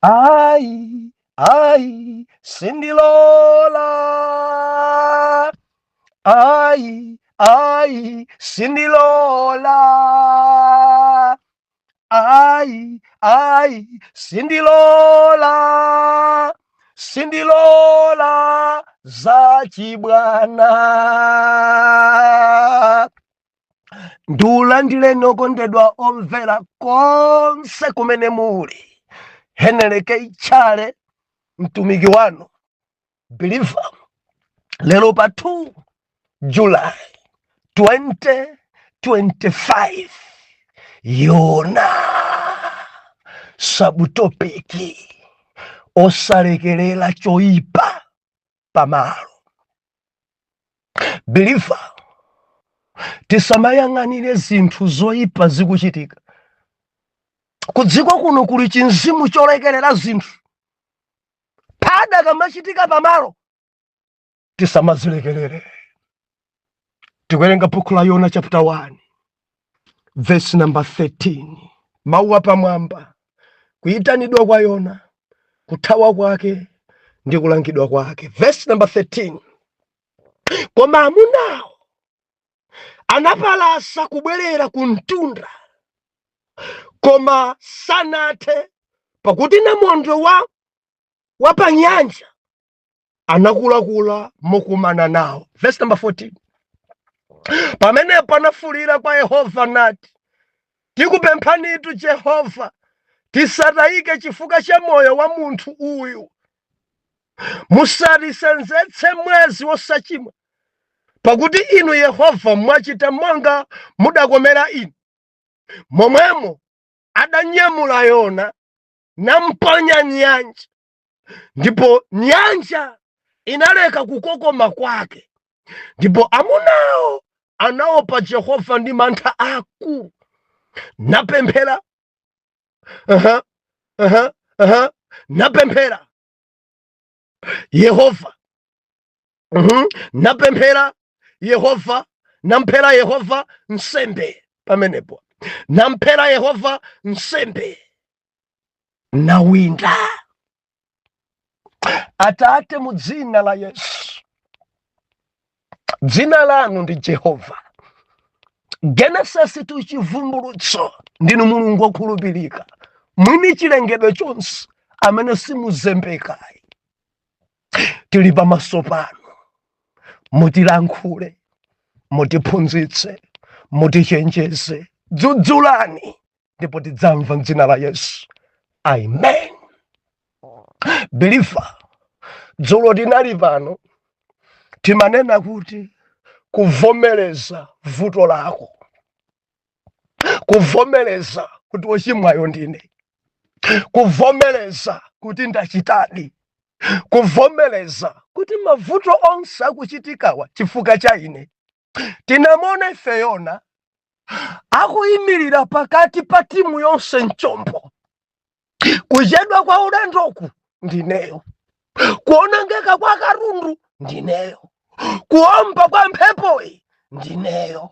Ayi, ayi, sindilola. Ayi, ayi, sindilola. Ayi, ayi, sindilola, sindilola za chibwana. Ndiulandireni okondedwa omvera konse kumene muli. Henry K Tchale, mtumiki wanu believer, lero pa 2 July 2025. Yona subtopic: osalekerera choyipa pamalo. Believer, tisamayang'anire zinthu zoyipa zikuchitika kudziko kuno. Kuli chinzimu cholekerera zinthu phada kamachitika pamalo, tisamazilekerere. Tikuwerenga buku la Yona chapter 1 verse number 13, mawu apamwamba: kuyitanidwa kwa Yona, kuthawa kwake ndi kulangidwa kwake. Verse number 13: koma amunawo anapalasa kubwerera ku mtunda, koma sanathe, pakuti namondwe wa pa nyanja anakulakula mokumana nawo. Verse number 14: pamenepo anafuwulira kwa Yehova nati, "Tikupemphanitu Jehova, tisatayike chifukwa cha moyo wa munthu uyu. Musatisenzetse mwazi wosachimwa, pakuti inu Yehova mwachita monga mudakomera inu." Momwemo adanyamula Yona namponya nyanja, ndipo nyanja inaleka kukokoma kwake. Ndipo amunawo anaopa Jehova ndi mantha akulu, napemphera napemphera Yehova, napemphera Yehova, namphera Yehova nsembe pamenepo, namphera Yehova nsembe, nawinda. Atate, mu dzina la Yesu, dzina lanu ndi Jehova, Genesis to Chivumbulutso, ndinu Mulungu wokhulupirika, mwini chilengedwe chonse, amene simuzembekayi. Tili pamaso panu, mutilankhule, mutiphunzitse, mutichenjeze, dzudzulani, ndipo tidzamva mdzina la Yesu, amen. Believer, dzulo tinali pano, timanena kuti kuvomereza vuto lako, kuvomereza kuti wochimwayo ndine, kuvomereza kuti ndachitadi, kuvomereza kuti mavuto onse akuchitikawa chifukwa cha ine. Tinamona ife Yona akuyimirira pakati pa timu yonse mchombo: kuchedwa kwa ulendoku ndineyo, kuonongeka kwa katundu ndineyo, kuomba kwa mphepoyi ndineyo,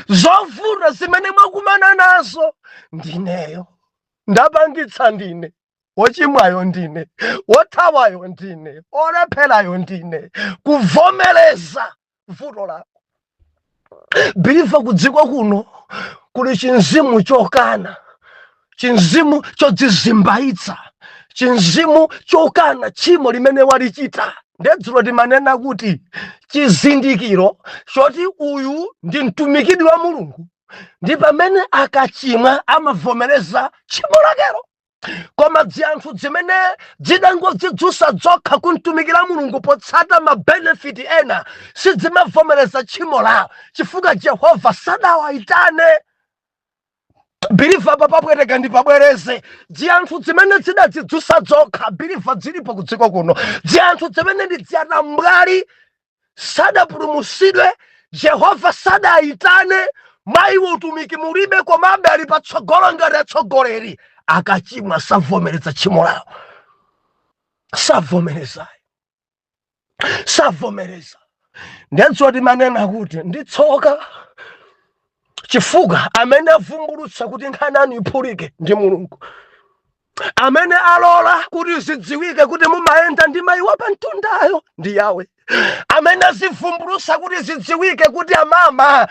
zovuta zimene mwakumana nazo ndineyo, ndapangitsa ndine, wochimwayo ndine, wothawayo ndine, olepherayo ndine. Kuvomereza vuto lako. Believer, kudziko kuno kuli chinzimu chokana, chinzimu chodzizimbaitsa, chinzimu chokana tchimo limene walichita. Ndedzulo timanena kuti chizindikiro choti uyu ndi mtumikidi wa Mulungu ndi pamene akachimwa amavomereza tchimo lakelo. Koma dzianthu zimene zidangodzidzutsa zokha kumtumikira Mulungu potsata mabenefit ena sidzimavomereza tchimo lawo, chifukwa Jehova sadawayitane. Believer, papapweteka ndi pabwereze: dzianthu zimene zidadzidzutsa zokha, believer, zilipo kudziko kuno. Dzianthu zimene ndi dziatambwali, sadapulumutsidwe, Jehova sadayitane, mwa iwo utumiki mulibe, komabe ali patsogolo ngati atsogoleri. Akachimwa savomereza tchimo lawo, savomereza, savomereza. Ndedzulo timanena kuti ndi tsoka, chifukwa amene avumbulutsa kuti nkhani iphulike ndi Mulungu. Amene alola kuti zidziwike kuti mumayenda ndi mayi wa pamtundayo ndi Yawe. Amene azivumbulusa kuti zidziwike kuti amama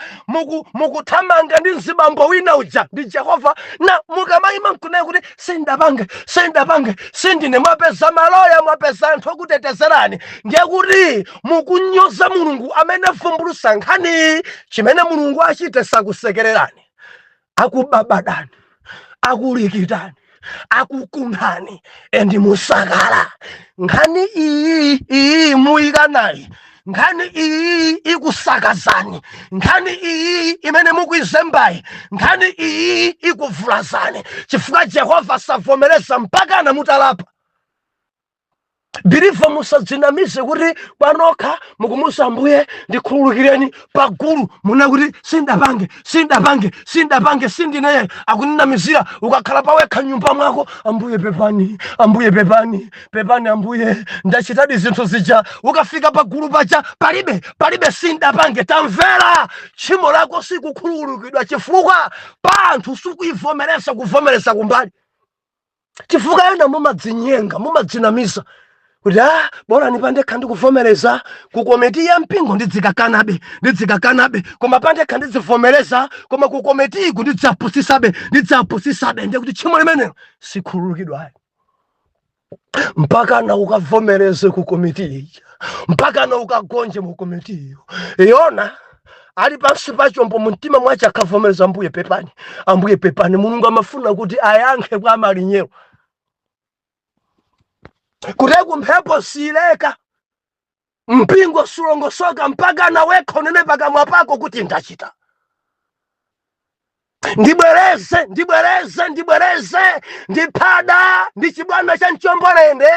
mukuthamanga ndi mzibambo wina uja ndi Jehova. Na mukamayima nkunena kuti sindapange, sindapange, sindine, mwapeza maloya, mwapeza anthu okutetezerani, ndiye kuti mukunyoza Mulungu amene avumbulusa nkhani. Chimene Mulungu achite, sakusekererani, akubabadani, akulikitani, akukunthani, and musakala. Nkhani iyi iyi muyikanayi, nkhani iyi ikusakazani, nkhani iyi imene mukuizembayi, nkhani iyi ikuvulazani, chifukwa Jehova savomereza mpakana mutalapa. Believer, musadzinamize kuti panokha mukumusa Ambuye ndikhululukireni, pagulu muna kuti sindapange, sindapange, sindapange, sindineye, akuninamizira. Ukakhala pawekha nyumba mwako, Ambuye pepani, Ambuye pepani, pepani Ambuye, ndachitadi zinthu zija. Ukafika pagulu paja, palibe, palibe, sindapange. Tamvera, tchimo lako sikukhululukidwa chifukwa pa anthu sukuivomereza, kuvomereza kumbali, chifukwa ena mumadzinyenga, mumadzinamiza kuti ah, bora pandekha ndikuvomereza, ku komiti ya mpingo ndidzikakanabe, ndidzikakanabe, koma pandekha ndidzivomereza, koma ku komiti iku ndidzapusisabe, ndidzapusisabe. Ndiye kuti tchimo limenelo sikhululukidwayo mpaka na ukavomereze ku komiti ija, mpaka na ukagonje mu komiti iyo. Yona ali pansi pa chombo, mumtima mwace akavomereza, Ambuye pepani, Ambuye pepani. Mulungu amafuna kuti ayankhe kwa amalinyero kuti mphepo sileka, mpingo sulongosoka mpaka nawekha unene pakamwa pako kuti ndachita. Ndibwereze, ndibwereze, ndibwereze, ndiphada ndi chibwana cha mchombolende.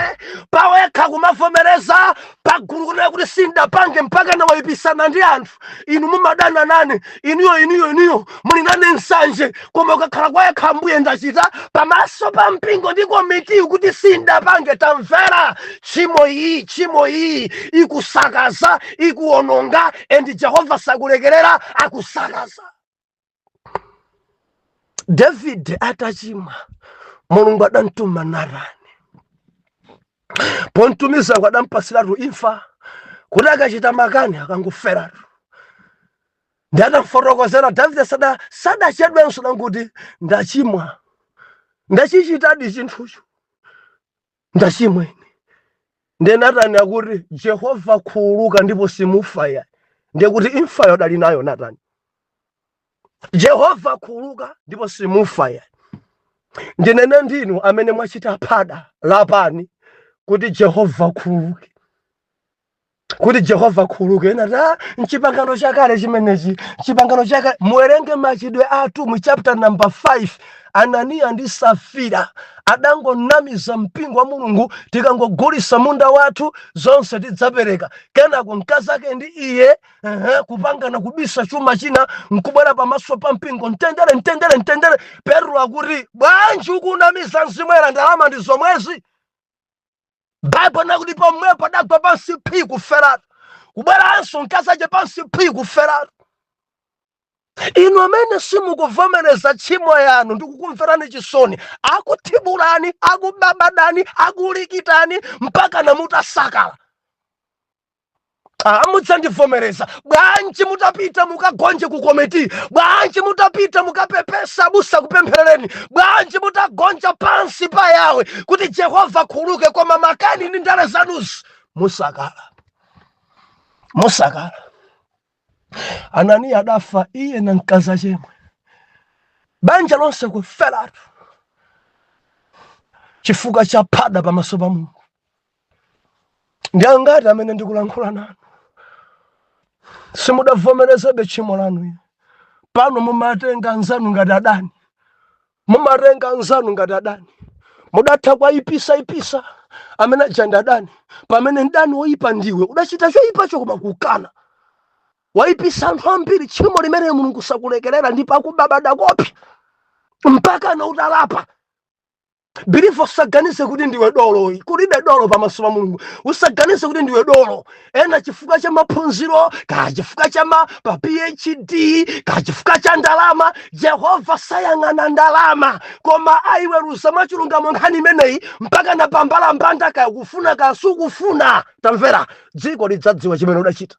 Pawekha kumavomereza, pagulu kunena kuti sindapange, mpaka nawayipisana ndi anthu. Inu mumadana nane, inuyo, inuyo, inuyo muli nane nsanje, koma ukakhala kwayekha, Ambuye ndachita, pamaso pa mpingo ndi komiti kuti sindapange. Tamvera, tchimo iyi, tchimo iyi ikusakaza, ikuwononga, and Jehova sakulekerera, akusakaza. David atachimwa, Mulungu adamtuma Natani. Pontumiza adampasiratu imfa kuti akachita makani akangoferatu. Ndi atamfotokozera Davide, sadachedwenso, danguti ndachimwa, ndachichitadi chinthucho, ndachimwa ine. Ndiye Natani akuti Jehova khululuka ndipo simufa ya. Ndiye kuti imfayo adali nayo Natani. Jehova khululuka ndipo simufa ya. Ndinene ndinu amene mwachita phada, lapani kuti Jehova khululuke, kuti Jehova khululuke. Ena ta mchipangano chakale chimenechi, mchipangano chakale. Muwerenge Machitidwe Atumwi chapter number 5. Ananiya ndi Safira adangonamiza mpingo wa Mulungu, tikangogulisa munda wathu zonse tidzapereka. Kenako mkazi ake ndi iye kupangana kubisa chuma china, nkubwera pamaso pa mpingo, mtendere, mtendere, mtendere. Petro akuti bwanji ukunamiza mzimwera, ndalama ndi zomwezi. Baibo nakuti pomwepo adagwa pansi phi kuferatu. Kubweranso mkazi ache pansi phi kuferatu. Inu amene simukuvomereza tchimo yanu, ndikukumverani chisoni. Akuthibulani, akubabadani, akulikitani mpaka namutasakala. Mudzandivomereza bwanji mutapita mukagonje ku komiti? Bwanji mutapita mukapepesa, abusa kupempherereni? Bwanji mutagonja pansi pa Yawe kuti Jehova khuluke? Koma makani ndi ndale zanuzi, musakala, musakala. Ananiya adafa, iye na mkazi achemwe, banja lonse kuferatu chifukwa cha phada pamaso pa Mulungu. Ndi angati amene ndikulankhula nanu simudavomerezebe tchimo lanu? Ine pano mumatenga anzanu ngati adani, mumatenga anzanu ngati adani, mudatha kuwayipisa ipisa amene aja ndi adani, pamene mdani woyipa ndiwe udachita choyipacho koma kukana. Wayipisa anthu ambiri. Tchimo limene Mulungu sakulekerera ndipo akubabada kopi mpaka na utalapa. Believer, usaganize kuti ndiwe dolo. Kulibe dolo pamaso pa Mulungu. Usaganize kuti ndiwe dolo. Ena chifukwa cha maphunziro, ka chifukwa cha ma pa PhD, ka chifukwa cha ndalama. Jehova sayang'ana ndalama, koma ayiweruza mwachilungamo nkhani imeneyi mpaka na pambalambanda. Kaya kufuna kaya sukufuna, tamvera, dziko lidzadziwa chimene udachita.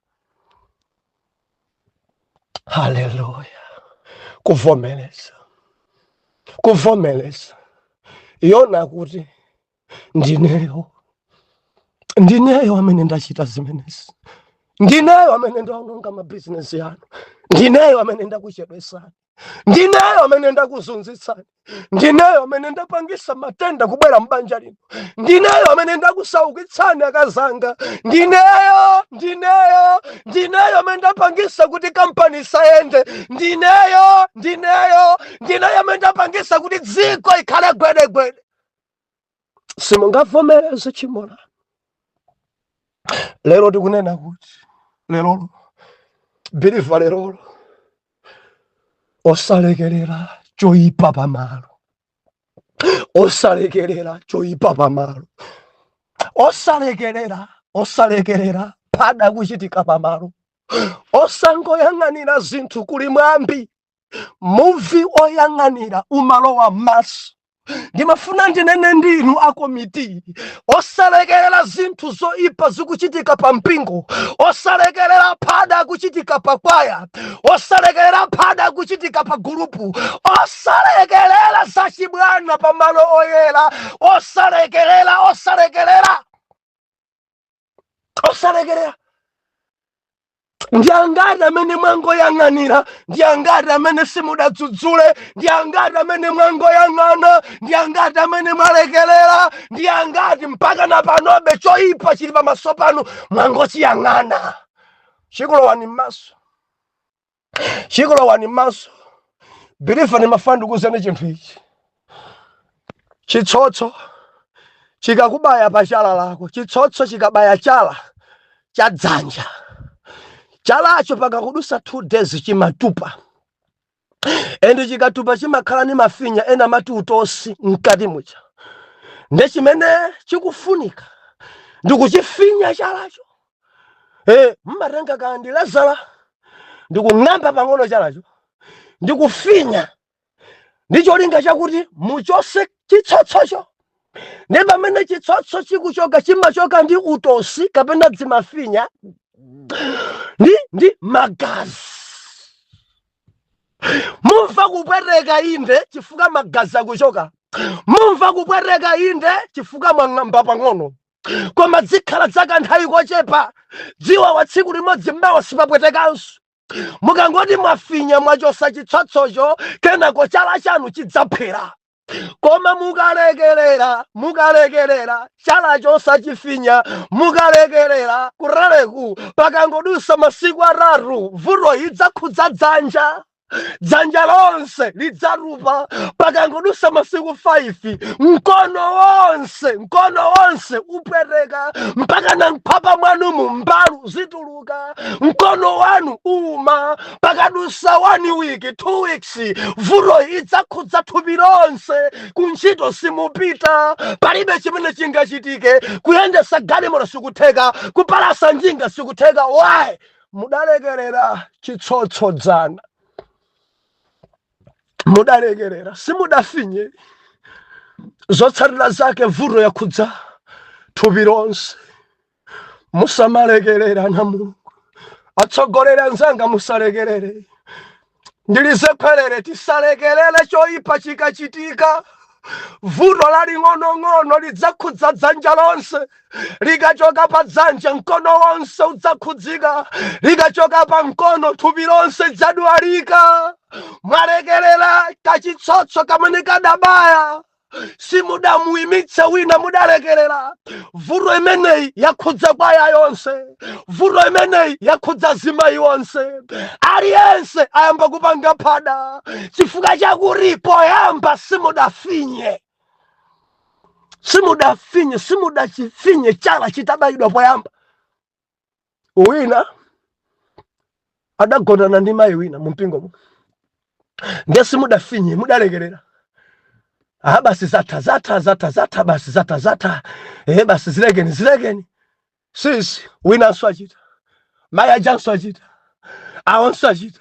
Haleluya! Kuvomereza, kuvomereza. Yona kuti, "Ndineyo, ndineyo amene ndachita zimenezi, ndineyo amene ndaononga mabizinesi yanu, ndineyo amene ndakuchedwesani, ndineyo amene ndakuzunzitsani, ndineyo amene ndapangisa matenda kubwera mbanja lino, ndineyo amene ndakusaukitsani akazanga, ndineyo, ndineyo, ndineyo amene ndapangisa kuti kampani isayende, ndineyo, ndineyo, ndineyo amene ndapangisa kuti dziko ikhale gwedegwede." Simungavomereze tchimo lanu. Lero tikunena kuti lerolo, believer, lerolo osalekerera choyipa pamalo, osalekerera choyipa pamalo, osalekerera, osalekerera phada kuchitika pamalo, osangoyang'anira zinthu. Kuli mwambi, muvi oyang'anira umalowa m'maso. Ndimafuna ndinene ndinu akomiti, osalekerera zinthu zoyipa zikuchitika pa mpingo, osalekerera phada kuchitika pa kwaya, osalekerera phada kuchitika pa gulupu, osalekerera zachibwana pa malo oyera, osalekerera, osalekerera, osalekerera. Ndi angati amene mwangoyang'anira? Ndi angati amene simudadzudzule? Ndi angati amene mwangoyang'ana? Ndi angati amene mwalekerera? Ndi angati mpaka na panobe choyipa chili pamaso panu, mwangochiyang'ana? Chikulowani m'maso, chikulowani m'maso. Believer, ndimafuna ndikuuzeni chinthu ichi. Chitsotso chikakubaya pa chala lako, chitsotso chikabaya chala cha dzanja, chalacho pakakudusa 2 days chimatupa. And chikatupa chimakhala ndi mafinya, ena amati utosi, mkati mucha. Ndi chimene chikufunika ndikuchifinya chalacho. Mmatenga kandi lazala, ndikung'amba pang'ono chalacho, ndikufinya ndi cholinga chakuti muchose chitsotsocho. Ndi pamene chitsotso chikuchoka, chimachoka ndi utosi kapena dzimafinya ndi magazi. Mumva kupweteka, inde, chifukwa magazi akuchoka. Mumva kupweteka, inde, chifukwa mwang'amba pang'ono, koma zikhala zakanthawi kochepa. Dziwa wa tsiku limodzi, mmawa sipapwetekanso. Mukangoti mwafinya, mwachosa chitsotsocho, kenako chala chanu chidzaphera. Koma mukalekerera, mukalekerera chalacho osachifinya, mukalekerera kuraleku, pakangodusa masiku 3 vuto idzakhudza dzanja, dzanja lonse lidzatupa. Pakangodusa masiku 5, mkono wonse, mkono wonse upweteka, mpaka na mkhwapa mwanumu mbalu zituluka, mkono wanu uma. Pakadusa 1 week, 2 weeks, vuto idzakhudza thupi lonse. Kuntchito simupita, palibe chimene chingachitike, kuyendesa galimoto sikutheka, kupalasa njinga sikutheka. Why? Mudalekerera chitsotso dzana, mudalekerera, simudafinye. Zotsatira zake, vuto yakhudza thupi lonse. Musamalekerera na Mulungu. Atsogoleri anzanga, musalekerere. Ndilizekhwerere, tisalekerere choyipa chikachitika. Vuto laling'onong'ono lidzakhudza dzanja lonse. Likachoka pa dzanja, mkono wonse udzakhudzika. Likachoka pa mkono, thupi lonse lidzadwalika. Mwalekerera kachitsotso kamene kadabaya, simudamuyimitse wina, mudalekerera. Vuto imeneyi yakhudza kwaya yonse, vuto imeneyi yakhudza azimayi onse. Aliyense ayamba kupanga phada chifukwa chakuti poyamba simudafinye, simudafinye, simudachifinye chala chitabayidwa poyamba. Wina adagonana ndi mayi wina mumpingomo, ndiye simudafinye, mudalekerera. Ah, basi zatha, zatha, zatha, zatha, basi zatha, zatha. Eh, basi zilekeni, zilekeni. Sisi winanso achita, mayi ajanso achita, awonso achita.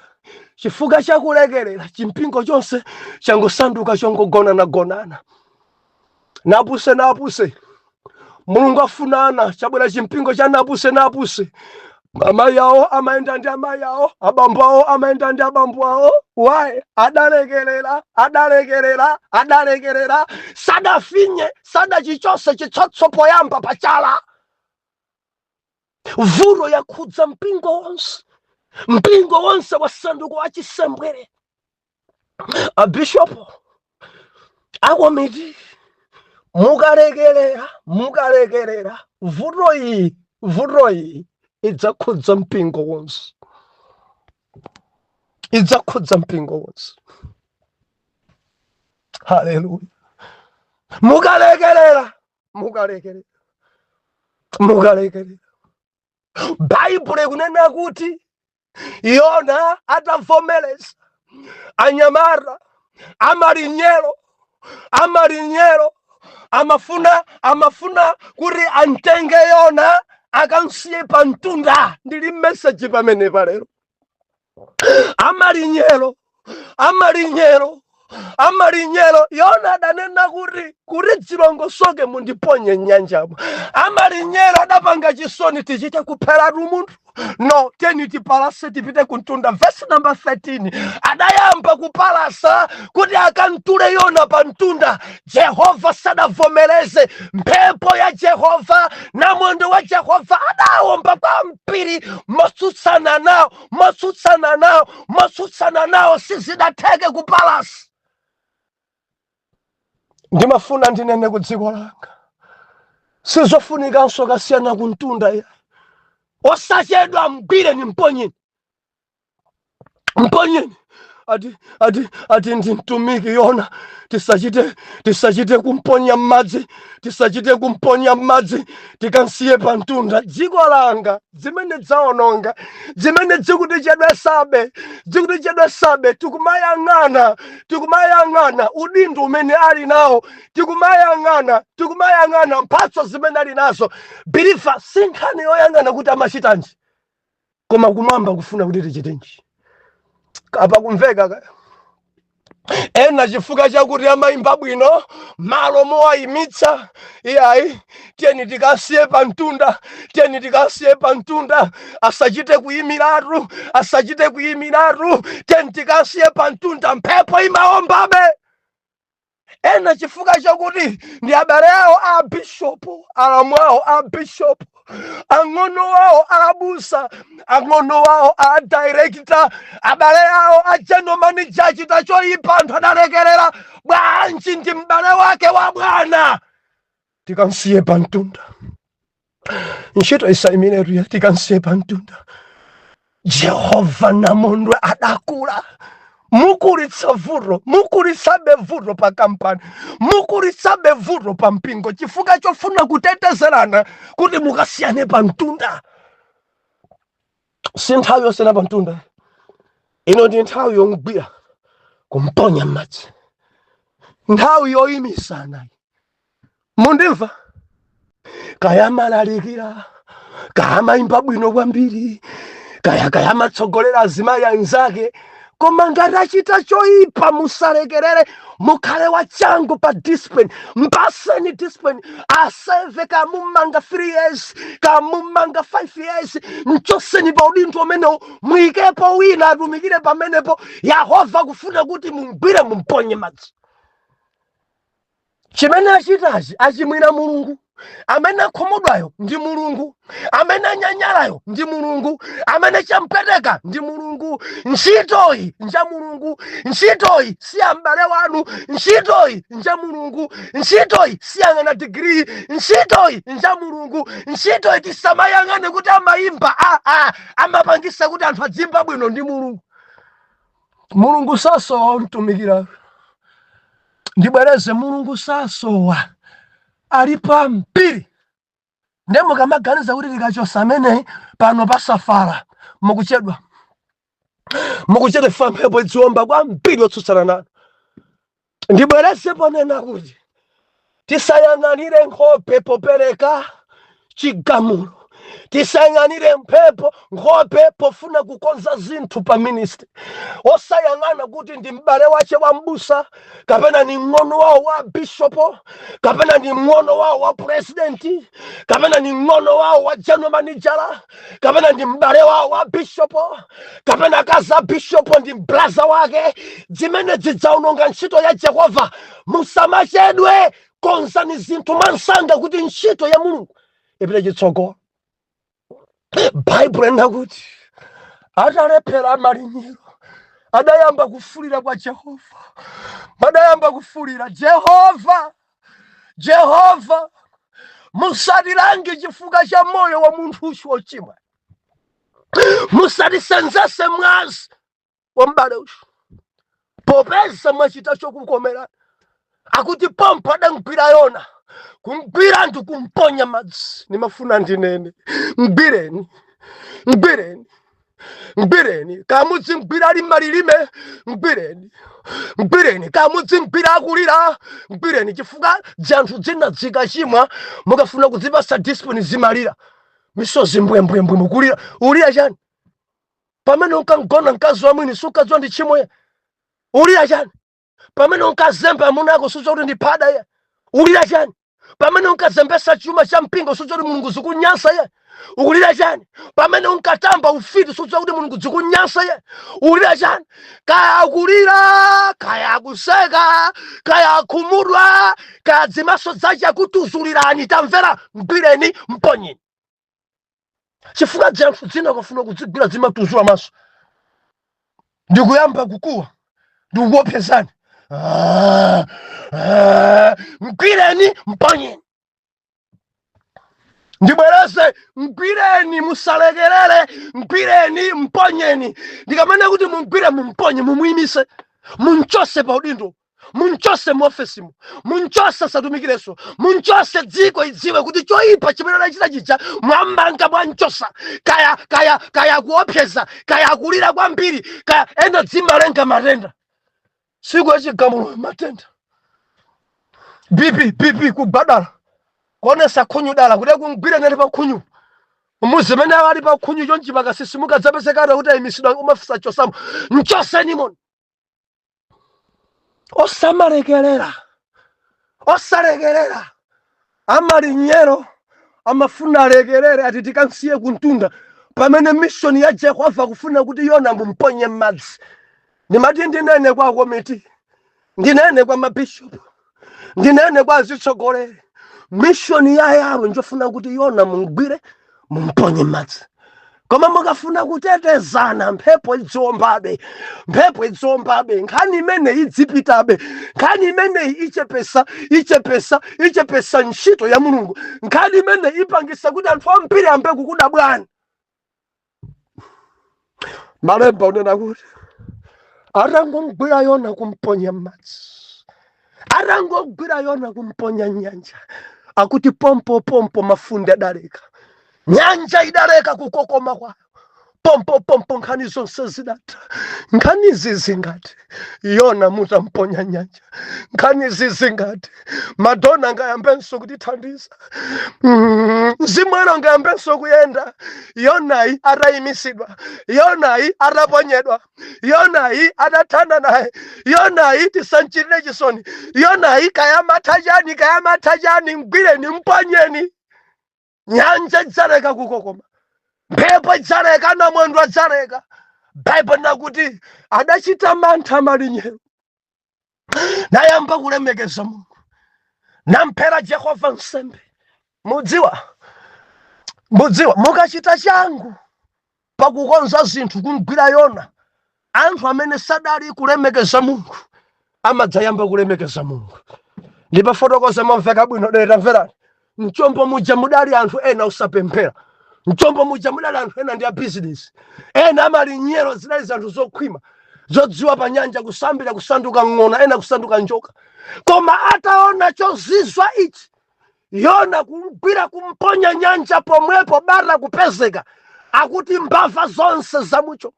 Chifukwa chakulekerera, chimpingo chonse changosanduka chongogonana-gonana. Napuse, napuse. Mulungu afunana chabwera chimpingo cha napuse, napuse. Amayi awo amayenda ndi amayi awo, abambo awo amayenda ndi abambo awo. Why? Adalekerera, adalekerera, adalekerera, sadafinye, sadachichose chitsotso poyamba pachala. Vuto yakhudza mpingo wonse, mpingo wonse wasanduka wachisembwere. Abishopo, akomiti, mukalekerera, mukalekerera, vuto iyi, vuto iyi idzakhudza mpingo wonse, idzakhudza mpingo wonse. Haleluya! Mukalekerera, mukalekerera, mukalekerera. Baibulo ikunena kuti Yona atavomereza, anyamata amalinyero, amalinyero amafuna kuti amtenge Yona akamsiye pa mtunda. Ndili message pamene palero. Amalinyero, amalinyero, amalinyero, Yona adanena kuti dzilongosoke mundiponye m'nyanjamo. Amalinyero adapanga chisoni, tichite kupheratu munthu? No, teni tipalase tipite kuntunda. Verse number 13, adayamba kupalasa kuti akantule Yona pa mtunda. Jehova sadavomereze. Mphepo ya Jehova, namwendo wa Jehova adawomba kwambiri motsutsana nawo, motsutsana nawo, motsutsana nawo. Sizidatheke kupalasa. Ndimafuna ndinene ku dziko langa, sizofunikanso kasiyana kuntunda ya osachedwa. Mgwireni, mponyeni, mponyeni. Ati ndi mtumiki Yona, tisachite kumponya m'madzi, tisachite kumponya m'madzi, tikansiye pa mtunda. Dziko langa, zimene dzaononga, zimene zikutichedwesabe, zikutichedwesabe, tikumayang'ana, tikumayang'ana udindo umene ali nawo, tikumayang'ana, tikumayang'ana mphatso zimene ali nazo. Believer, si nkhani yoyang'ana kuti amachitanji, koma kumwamba kufuna kuti tichitenji. Apa kumveka ka? Ena chifukwa chakuti amayimba bwino, malo mowayimitsa, iyayi, tiyeni tikasiye pa mtunda, tiyeni tikasiye pa mtunda, asachite kuyimiratu, asachite kuyimiratu, tiyeni tikasiye pa mtunda. Mphepo imaombabe. Ena chifukwa chakuti ndi abale awo a bishopu, alamu awo a bishopu, ang'ono awo a abusa, ang'ono awo a director, abale awo a general manager, achita choyipa, anthu adalekerera. Bwanji ndi m'bale wake wa bwana, tikamsiye pa mtunda, ntchito isayimiretu, tikamsiye pa mtunda. Jehova namondwe adakula. Mukulitsa vuto, mukulitsabe vuto pa kampani, mukulitsabe vuto pa mpingo chifukwa chofuna kutetezerana kuti mukasiyane pa mtunda. Si nthawi yosiyana pa mtunda ino, ndi nthawi yomugwira kumponya m'madzi, nthawi yoyimisana. Mundimva? Kaya amalalikira, kaya amayimba bwino kwambiri, kaya amatsogolera azimayi anzake, koma ngati achita choyipa, musalekerere, mukhale wachangu pa discipline. Mpaseni discipline, aseve kamumanga 3 years, kamumanga 5 years, mchoseni pa udindo umenewo, muyikepo wina atumikire pamenepo. Yehova kufuna kuti mumgwire, mumponye madzi. Chimene achitachi, achimwira Mulungu. Amene akhumudwayo ndi Mulungu, amene anyanyalayo ndi Mulungu, amene champeteka ndi Mulungu. Ntchitoyi nja Mulungu, ntchitoyi si ya m'bale wanu, ntchitoyi nja Mulungu, ntchitoyi siyang'ana digiri, ntchitoyi nja Mulungu. Ntchitoyi tisamayang'ane kuti amayimba, amapangisa kuti anthu adzimba bwino ndi Mulungu. Mulungu sasowa omtumikira. Ndibwereze, Mulungu sasowa, alipo ambiri. Nde mukamaganiza kuti tikachosa ameneyi pano pasafala, mukuchedwa, mukuchedwa. Fa mphepo idziwomba kwambiri yotsutsana nanu. Ndibwereze ponena kuti tisayang'anire nkhope popereka chigamulo, tisayang'anire mphepo nkhope pofuna kukonza zinthu pa ministry, osayang'ana kuti ndi m'bale wache wa mbusa, kapena ni mng'ono wawo wa bishopo, kapena ni mng'ono wawo wa presidenti, kapena ni mng'ono wawo wa general manager, kapena ndi m'bale wawo wa bishopo, kapena akazi a bishopo ndi mbraza wake. Zimene zidzaononga ntchito ya Jehova. Musamachedwe, konzani zinthu mwansanga kuti ntchito ya Mulungu ipite chitsogolo. Baibulo lina kuti atalephera amalinyero adayamba kufulira kwa Jehova, adayamba kufulira Jehova, "Jehova, musatilange chifukwa cha moyo wa munthu uyu wochimwa, musatisenzese mwazi wa m'bale uyu, popeza mwachita chokukomerani." Akuti pompo adamgwira Yona, kumgwira ndi kumponya madzi. Nimafuna ndinene, mgwireni, mgwireni, mgwireni. Kamudzi mgwira ali malilime, mgwireni, mgwireni. Kamudzi mgwira akulira, mgwireni, chifukwa dzanthu dzina dzikachimwa, mukafuna kudzipasa discipline zimalira misozi mbwembwembwe. Mukulira, ulira chani pamene unkagona mkazi wa mwini? Sukadziwa ndi tchimo ye? Ulira chani pamene unkazemba amuna ako? Sudziwa kuti ndi phada ye? Ulira chani pamene unkazembesa chuma cha mpingo? Sudziwa kuti Mulungu zikunyansa ye? Ukulira chani pamene unkatamba ufiti? Sudziwa kuti Mulungu zikunyansa ye? Ulira chani? Kaya akulira, kaya akuseka, kaya akhumudwa, kaya dzimaso zace akutuzulirani, tamvera, mgwireni, mponyeni, chifukwa dzanthu dzina ukafuna kudzigwira zimatuzula maso ndikuyamba kukuwa ndikukuopsezani. Ah, ah, mgwireni, mponyeni. Ndibwereze, mgwireni, musalekerere, mgwireni, mponyeni. Ndikamene kuti mumgwire, mumponye, mumuyimise, munchose pa udindo, munchose mu ofesimo, munchose asatumikirenso, munchose, dziko idziwe kuti choyipa chimene anachita chija mwamanga, mwanchosa. Kaya kaya kaya kuopseza, kaya akulira kwambiri, kaya ena dzimalenga matenda siku yachigamulo, matenda BP, BP kugwadala, kuonesa khunyu dala kuti kumgwira nali pa khunyu, muzimene ali pa khunyu chonchi, pakasisimuka dzapezekana kuti ayimisidwa umafisa chosamo. Mchosenimoni, osamalekerera, osalekerera. Amalinyero amafuna alekerere, ati tikansiye kuntunda, pamene mission ya Jehova kufuna kuti Yona mumponye m'madzi. Ndimati ndinene kwa komiti, ndinene kwa mabishopu, ndinene kwa azitsogoleri, mission ya Yawe njofuna kuti Yona mungwire, mumponye m'madzi. Koma mukafuna kutetezana, mphepo idziombabe, mphepo idziombabe, nkhani imeneyi idzipitabe, nkhani imeneyi ichepesa, ichepesa, ichepesa ntchito ya Mulungu. Nkhani imeneyi ipangisa kuti anthu ambiri ambe kukuda bwana. Malemba unena kuti atangomgwira Yona kumponya m'madzi, atangogwira Yona kumponya nyanja, akuti pompo pompo mafunde adaleka, nyanja idaleka kukokoma kwayo. Pompo pompo nkhani zonse zidatha. Nkhanizi zingati Yona mutamponya nyanja? Nkhanizi zingati Madonna ngayambenso kutithandiza? Mzimu ena ngayambenso kuyenda Yonayi atayimisidwa, Yonayi ataponyedwa, Yonayi atathana naye? Yonayi tisanchitire chisoni. Yonayi kayamatha chani, kayamatha chani, mgwireni, mponyeni. Nyanja idzaleka kukokoma, mphepo idzaleka, namwendo adzaleka. Baibulo nakuti adachita mantha malinyero, nayamba kulemekeza Mulungu, namphera Jehova nsembe. Mudziwa, mudziwa, mukachita changu pakukonza zinthu kumgwira Yona, anthu amene sadali kulemekeza Mulungu amadzayamba kulemekeza Mulungu. Ndipafotokoza momveka bwino dere, tamverani. Mchombo muja mudali anthu ena usapemphera, mchombo muja mudali anthu ena ndi a bizinesi, ena amalinyero, zinali zanthu zokhwima, zodziwa pa nyanja kusambira, kusanduka ng'ona, ena kusanduka njoka. Koma ataona chozizwa ichi, Yona kumgwira, kumponya nyanja, pomwepo bata kupezeka, akuti mbava zonse zamuchombo,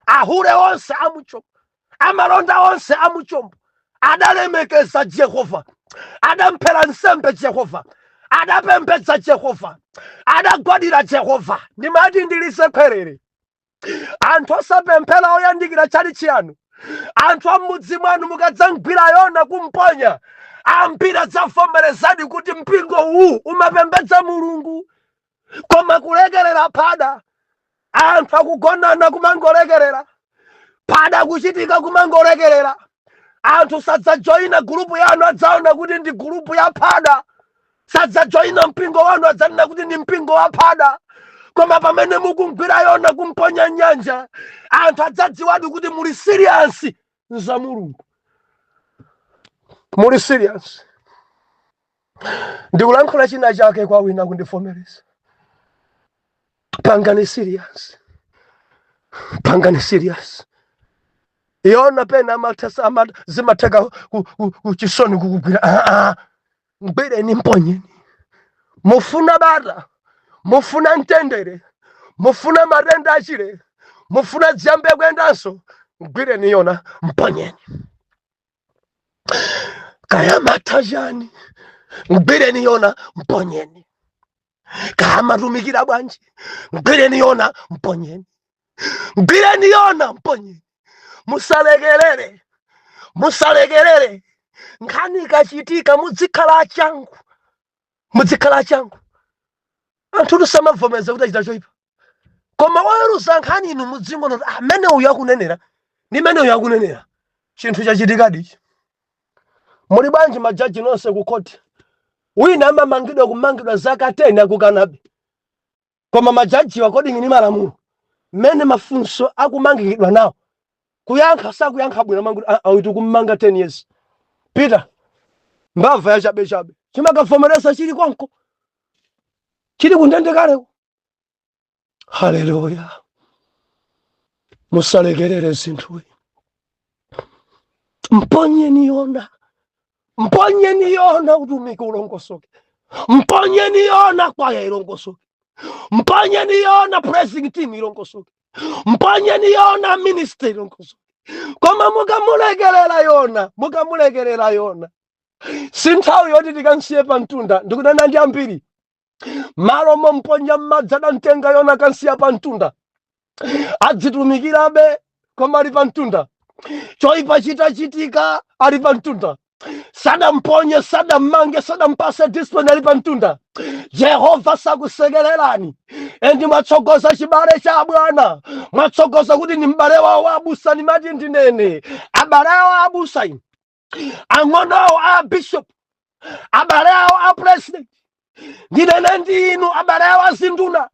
ahule onse amuchombo, amalonda onse amuchombo, Adalemekeza Jehova, adamphera nsembe Jehova, adapembedza Jehova, adagwadira Jehova. Ndimati ndilise khwerere, anthu osapemphera oyandikira tchalitchi yanu, anthu a m'mudzi mwanu, mukadzamgwira Yona kumponya, ambiri adzavomerezadi kuti mpingo uwu umapembedza Mulungu. Koma kulekerera phada, anthu akugonana kumangolekerera, phada kuchitika kumangolekerera, anthu sadzajoyina gulupu yanu, adzaona kuti ndi gulupu ya phada. Sadzajoyina mpingo wanu, adzanena kuti ndi mpingo wa phada. Koma pamene mukugwira Yona kumponya nyanja, anthu adzadziwadi kuti muli serious za Mulungu, muli serious. Ndikulankhula china chake kwa wina kundivomereza. Pangani serious, pangani serious. Yona pena zimatheka chisoni kukugwira. Ah, ah. Mgwireni, mponyeni. Mufuna bata, mufuna mtendere, mufuna matenda achire, mufuna dziyambe kuyendanso, mgwireni Yona, mponyeni. Kaya matha chani, mgwireni Yona, mponyeni. Kaya matumikira bwanji, mgwireni Yona, mponyeni. Mgwireni Yona, mponyeni. Musalekerere, musalekerere. Nkhani ikachitika muzikhala achangu, muzikhala achangu. Anthu tisamavomereza kuti achita choyipa, koma oweruza nkhani inu mudzingona kuti amene uyu akunenera ndi mene uyu akunenera, chinthu chachitikadi. Muli bwanji majaji nonse ku khoti? Wina amamangidwa, kumangidwa zaka 10, akukanabe. Koma majajiwa, according ni malamulo mmene mafunso akumangikidwa nawo, kuyankha sakuyankha bwino, manguti awiti kummanga 10 years. Peter mbava yachabechabe chimakavomereza chili konko, chili kundende kaleko. Haleluya! Musalekerere zinthu. Mponyeni Yona, mponyeni Yona, utumiki ulongosoke. Mponyeni Yona, kwaya ilongosoke. Mponyeni Yona, praising team ilongosoke. Mponyeni Yona, ministry ilongosoke. Koma mukamulekerera Yona, mukamulekerera Yona, si nthawi yoti tikansiye pa mtunda. Ndikunena ndi ambiri, malo momponya m'madzi adamtenga Yona kansiya pa mtunda, adzitumikirabe koma ali pa mtunda. Choyipa chitachitika ali pa mtunda, sadamponye, sadammange, sadampase discipline, ali pa mtunda. Jehova sakusekererani. And mwatsogoza chibale cha bwana, mwatsogoza kuti ni m'bale wawo wa abusa. Nimati ndinene, abale awo abusa inu, ang'ono awo a bishop, abale awo a president, ndinene ndi inu abale awo azinduna,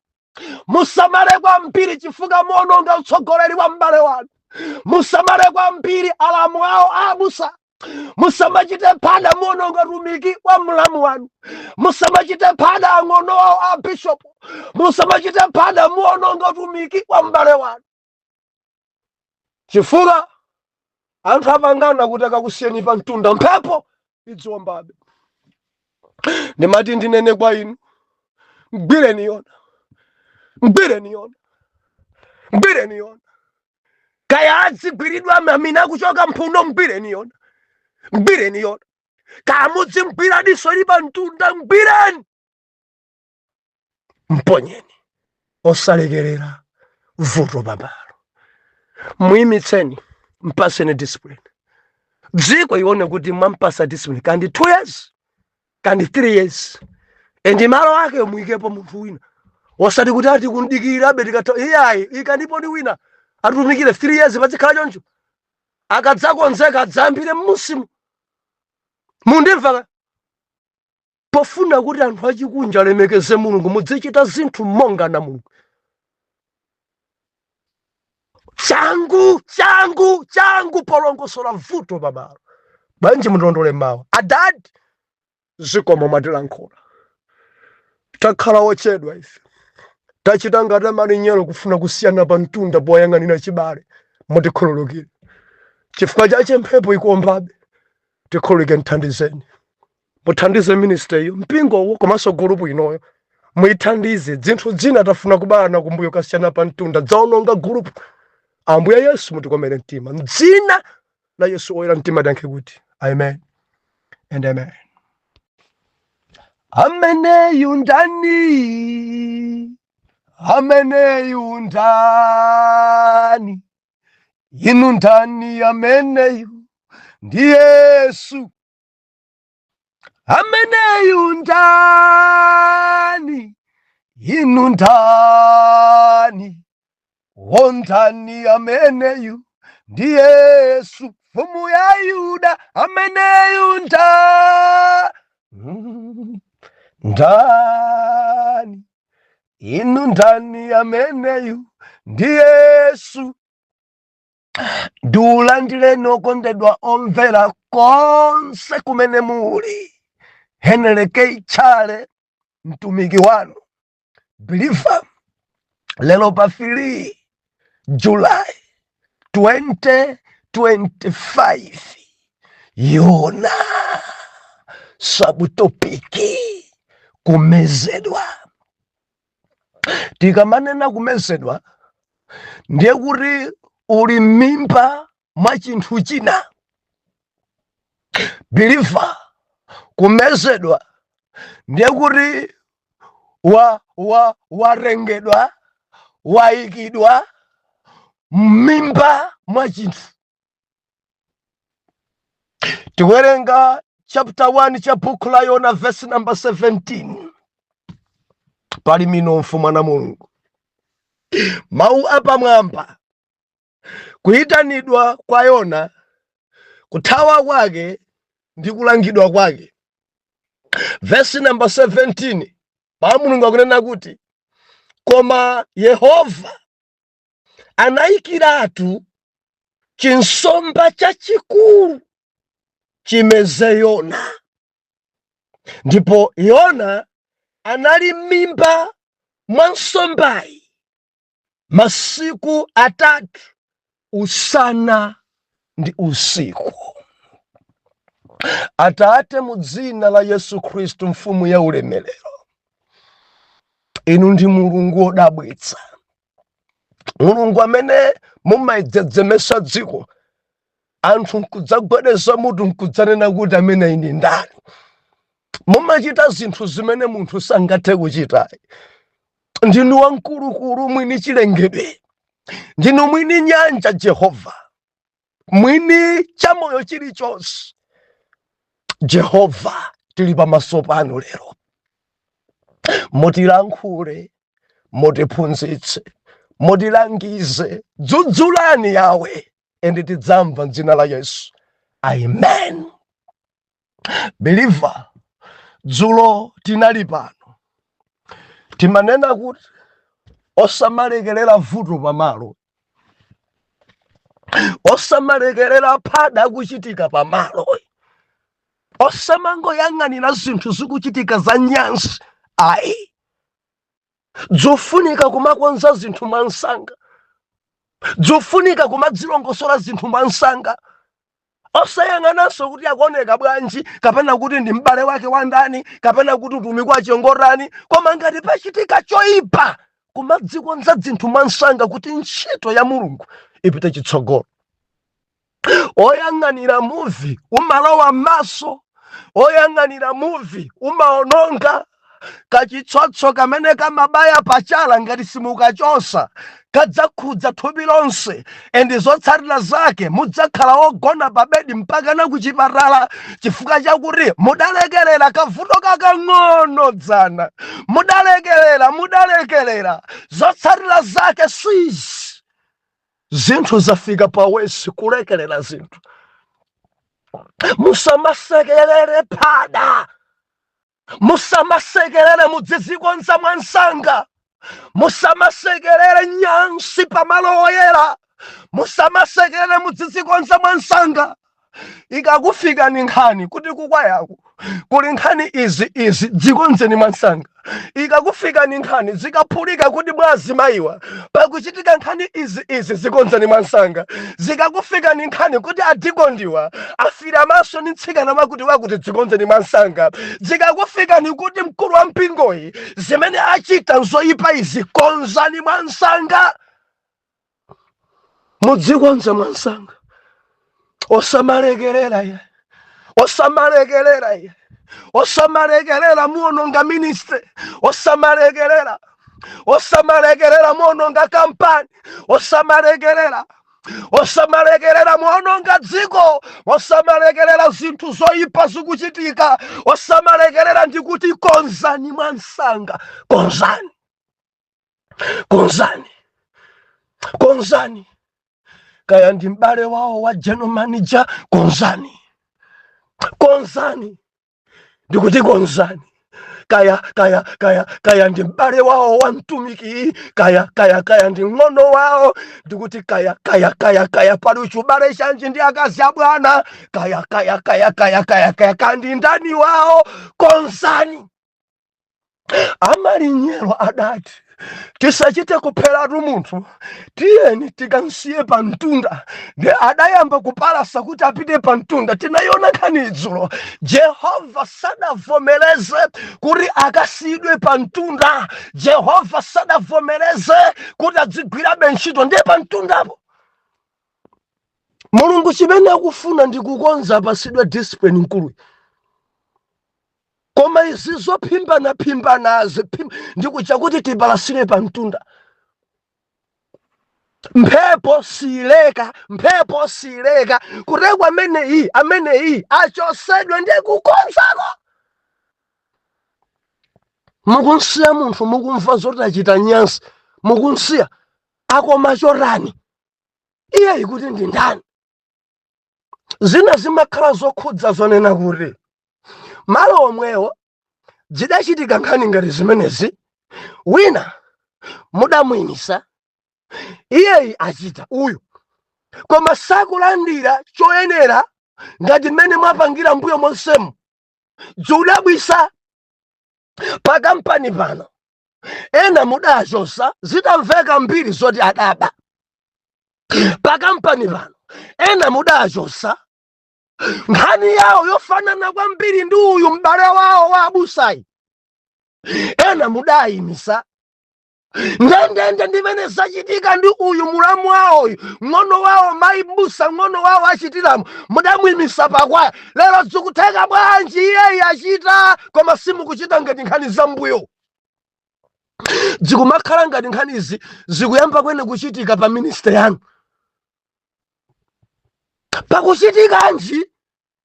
musamale kwambiri chifukwa muononga utsogoleri wa m'bale wanu. Musamale kwambiri, alamu awo abusa, musamachite phada, muononga utumiki wa mlamu wanu. Musamachite phada, ang'ono awo a bishop, musamachite phada, muononga utumiki wa m'bale wanu, chifukwa anthu apangana kuti akakusiyeni pa mtunda, mphepo idziwombabe. Ndimati ndinene kwa inu, mgwireni Yona, mgwireni Yona, mgwireni Yona. Kaya adzigwiridwa mamina akuchoka mphuno, mgwireni Yona, mgwireni Yona. Kaya mudzimgwira diso ili pa mtunda, mgwireni, mponyeni. Osalekerera vuto pamalo, muyimitseni, mpaseni discipline, dziko ione kuti mwampasa discipline, kandi 2 years, kandi 3 years, and malo ake muyikepo munthu wina, osati kuti ati kundikirirabe tikatha. Iyayi, ikaniponi wina atumikire 3 years, pazikhala choncho. Akadzakonzeka adzayambire mmusimu. Mundimva? Pofuna kuti anthu achikunja alemekeze Mulungu, mudzichita zinthu monga na Mulungu. Changu, changu, changu polongosola vuto pamalo. Bwanji mundilondole mawa? Adadi, zikomo mwatilankhula. Takhala wochedwa ife, tachita ngati amalinyero kufuna kusiyana pa mtunda poyang'anira chibale. Mutikhululukire chifukwa chache mphepo ikuombabe. Tikhululuke, mthandizeni, muthandize ministry iyo, mpingowo, komanso gulupu inoyo muyithandize. Zinthu zina tafuna kubalana kumbuyo, kasiyana pa mtunda, dzaononga gulupu. Ambuye Yesu, mutikomere mtima. Mdzina la Yesu oyera mtima tiyankhe kuti Amen and amen. Ameneyu ndani? Ameneyu ndani? Inu ndani ameneyu? Ndi Yesu. Ameneyu ndani? Inu ndani? Wondani ameneyu? Ndi Yesu, mfumu ya Yuda. Ameneyu ndani? Inu ndani ameneyu? Ndi Yesu. Ndiulandireni okondedwa omvera konse kumene muli. Henry K Chale, mtumiki wanu believer, lero pa 3 July 2025, Yona subtopic kumezedwa. Tikamanena kumezedwa, ndiye kuti uli m'mimba mwa chinthu china. Believer, kumezedwa ndiye kuti wa wa warengedwa, wayikidwa m'mimba mwa chinthu. Tikuwerenga chapter 1 cha buku la Yona, verse number 17. Pali minofu mwana Mulungu, mawu apamwamba, kuyitanidwa kwa Yona, kuthawa kwake ndi kulangidwa kwake. Verse number 17, mawu Mulungu akunena kuti, "Koma Yehova anayikiratu chinsomba chachikulu chimeze Yona, ndipo Yona anali m'mimba mwa nsombayi masiku 3, usana ndi usiku." Atate, mu dzina la Yesu Khristu, mfumu ya ulemerero, inu ndi Mulungu wodabwitsa, Mulungu amene mumayidzedzemesa dziko, anthu nkudzagwedeza mutu nkudzanena kuti, "Amene ndi ndani?" Mumachita zinthu zimene munthu sangathe kuchita. Ndinu wamkulukulu, mwini chilengedwe, ndinu mwini nyanja, Jehova, mwini chamoyo chilichonse. Jehova, tili pamaso panu lero, mutilankhule, mutiphunzitse, mutilangize. Dzudzulani Yawe, and tidzamva m'dzina la Yesu, amen. Believer, dzulo tinali pano, timanena kuti osamalekerera vuto pamalo, osamalekerera phada akuchitika pamalo, osamangoyang'anira zinthu zikuchitika za nyansi ayi. Zofunika kumakonza zinthu mwansanga, zofunika kumadzilongosola zinthu mwansanga, osayang'ananso kuti akuoneka bwanji, kapena kuti ndi m'bale wake wa ndani, kapena kuti utumiki wache ngotani, koma ngati pachitika choyipa, kumadzikonza zinthu mwansanga kuti ntchito ya Mulungu ipite chitsogolo. Oyang'anira muvi umalowa m'maso, oyang'anira muvi umaononga. Kachitsotso kamene kamabaya pachala, ngati simukachosa, kadzakhudza thupi lonse, and zotsatira zake mudzakhala wogona pa bedi mpaka na kuchipatala, chifukwa chakuti mudalekerera kavuto kakang'ono dzana, mudalekerera, mudalekerera. Zotsatira zake sizi, zinthu zafika pawesi. Kulekerera zinthu, musamasekerere phada, musamasekerere, mudzizikonza mwansanga. Musamasekerere nyansi pamalo oyera, musamasekerere, mudzizikonza mwansanga. Ikakufikani nkhani kuti kukwayaku kuli nkhani izi izi, dzikonzeni mwansanga. Ikakufikani nkhani, zikaphulika kuti mwa azimayiwa pakuchitika nkhani izi izi, zikonzeni mwansanga. Zikakufikani nkhani kuti adikondiwa afira maso ndi mtsikana wakuti wakuti, dzikonzeni mwansanga. Zikakufikani kuti mkulu wa mpingoyi zimene achita nzoyipa izi, konzani mwansanga, mudzikonza mwansanga, osamalekerera ya. Osamalekelera iye, osamalekelera, muononga ministry. Osamalekelera, osamalekelera, muononga kampani. Osamalekelera, osamalekelera, muononga dziko. Osamalekelera zinthu zoyipa zikuchitika. Osamalekelera, ndikuti konzani mwansanga, konzani, konzani, konzani. Kaya ndi m'bale wawo wa general manager, konzani, konzani, ndikuti konzani. Kaya kaya kaya kaya ndi m'bale wawo wa mtumiki, kaya kaya kaya ndi ng'ono wawo, ndikuti kaya kaya kaya kaya pali chubale chanji ndi akazi abwana, kaya kaya kaya kaya kaya kaya kandi ndani wawo, konzani. Amalinyero adati tisachite kupheratu munthu, tiyeni tikansiye pa mtunda. Ndi adayamba kupalasa kuti apite pa mtunda. Tinayiona nkhani idzulo. Jehova sadavomereze kuti akasiyidwe pa mtunda. Jehova sadavomereze kuti adzigwirabe ntchito. Ndiye pa mtundapo Mulungu chimene akufuna ndi kukonza, apasidwe discipline mkuluyi. Koma izi zophimbana-phimbanazi, ndikucha kuti tipalasire pa mtunda. Mphepo sileka, mphepo sileka kutekwa. Ameneyi, ameneyi achosedwe ndi kukonzako. Mukunsiya munthu, mukumva zoti achita nyansi, mukunsiya akoma chotani? Iye ikuti ndi ndani? Zina zimakhala zokhudza zonena kuti malo omwewo zidachitika nkhani ngati zimenezi. Wina mudamuyimisa, iyeyi achita uyu, koma sakulandira choyenera ngati mmene mwapangira mbuyo monsemu. Zikudabwisa pa kampani pano, ena mudachosa zitamveka mbiri zoti adaba. Pa kampani pano ena mudachosa, nkhani yawo yofanana kwambiri ndi uyu m'bale wawo wa abusayi. Ena mudayimisa ndendende ndimene zachitika ndi uyu mulamu wawoyu, ng'ono wawo, mayi mbusa, ng'ono wawo achitiramo, mudamuyimisa pakwaya. Lero zikutheka bwanji iyeyi achita, koma simukuchita ngati nkhani zambuyo? Zikumakhala ngati nkhanizi zikuyamba kwene kuchitika pa ministry yanu. Pakuchitikanji?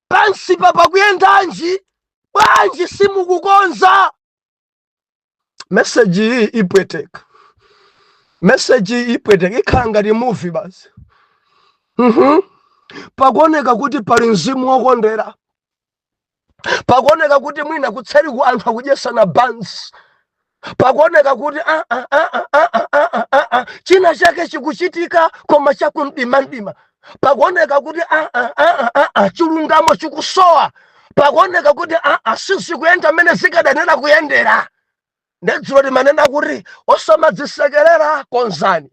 Pansi pa pakuyendanji? Bwanji simukukonza? Meseji iyi ipweteka, meseji iyi ipweteka, ikhala ngati movie basi. Pakuoneka kuti pali mzimu wokondera, pakuoneka kuti mwina kutseriku anthu akudyesana bansi, pakuoneka kuti ah, ah, ah, ah, ah, ah, ah, ah, ah, china chake chikuchitika koma chakumdimamdima. Pakuoneka kuti ah, ah, ah, ah, ah, chilungamo chikusowa. Pakuoneka kuti ah, ah, sizikuyenda mmene zikadanena kuyendera. Ndedzulo timanena kuti osamadzisekerera, konzani.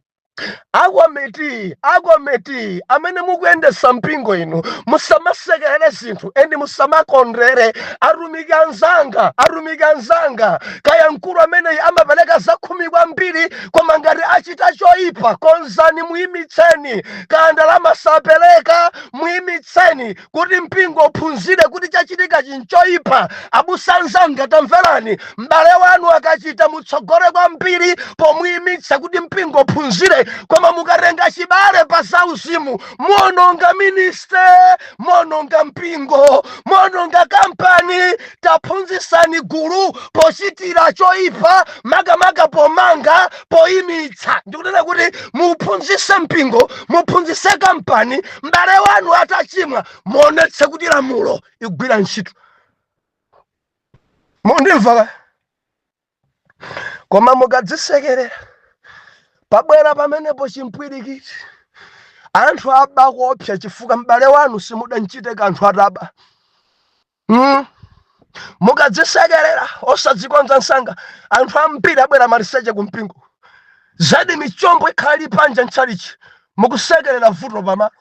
Akomiti, akomiti amene mukuyendesa mpingo inu, musamasekerere zinthu and musamakondere. Atumiki anzanga, atumiki anzanga, kaya mkulu ameneyi amapereka zakhumi kwambiri, koma ngati achita choyipa, konzani, muyimitseni. Kaya ndalama sapereka, muyimitseni kuti mpingo uphunzire kuti chachitika chinchoyipa. Abusa anzanga, tamverani, m'bale wanu akachita, mutsogole kwambiri pomuyimitsa kuti mpingo uphunzire. Koma mukatenga chibale pa zauzimu, muononga ministry, muononga mpingo, muononga kampani. Taphunzitsani gulu pochitira choyipa, makamaka pomanga, poyimitsa. Ndikunena kuti muphunzitse mpingo, muphunzitse kampani. M'bale wanu atachimwa, muonetse kuti lamulo igwira ntchito. Mundimva ka? Koma mukadzisekerera, pabwera pamenepo chimpwirikiti, anthu aba kuopsa chifukwa m'bale wanu simudanchite kanthu ataba. Mukadzisekerera, osadzikonza msanga, anthu ambiri abwera maliseche kumpingo. Zedi michombo ikhala ili panja mtchalichi, mukusekerera vuto pamalo.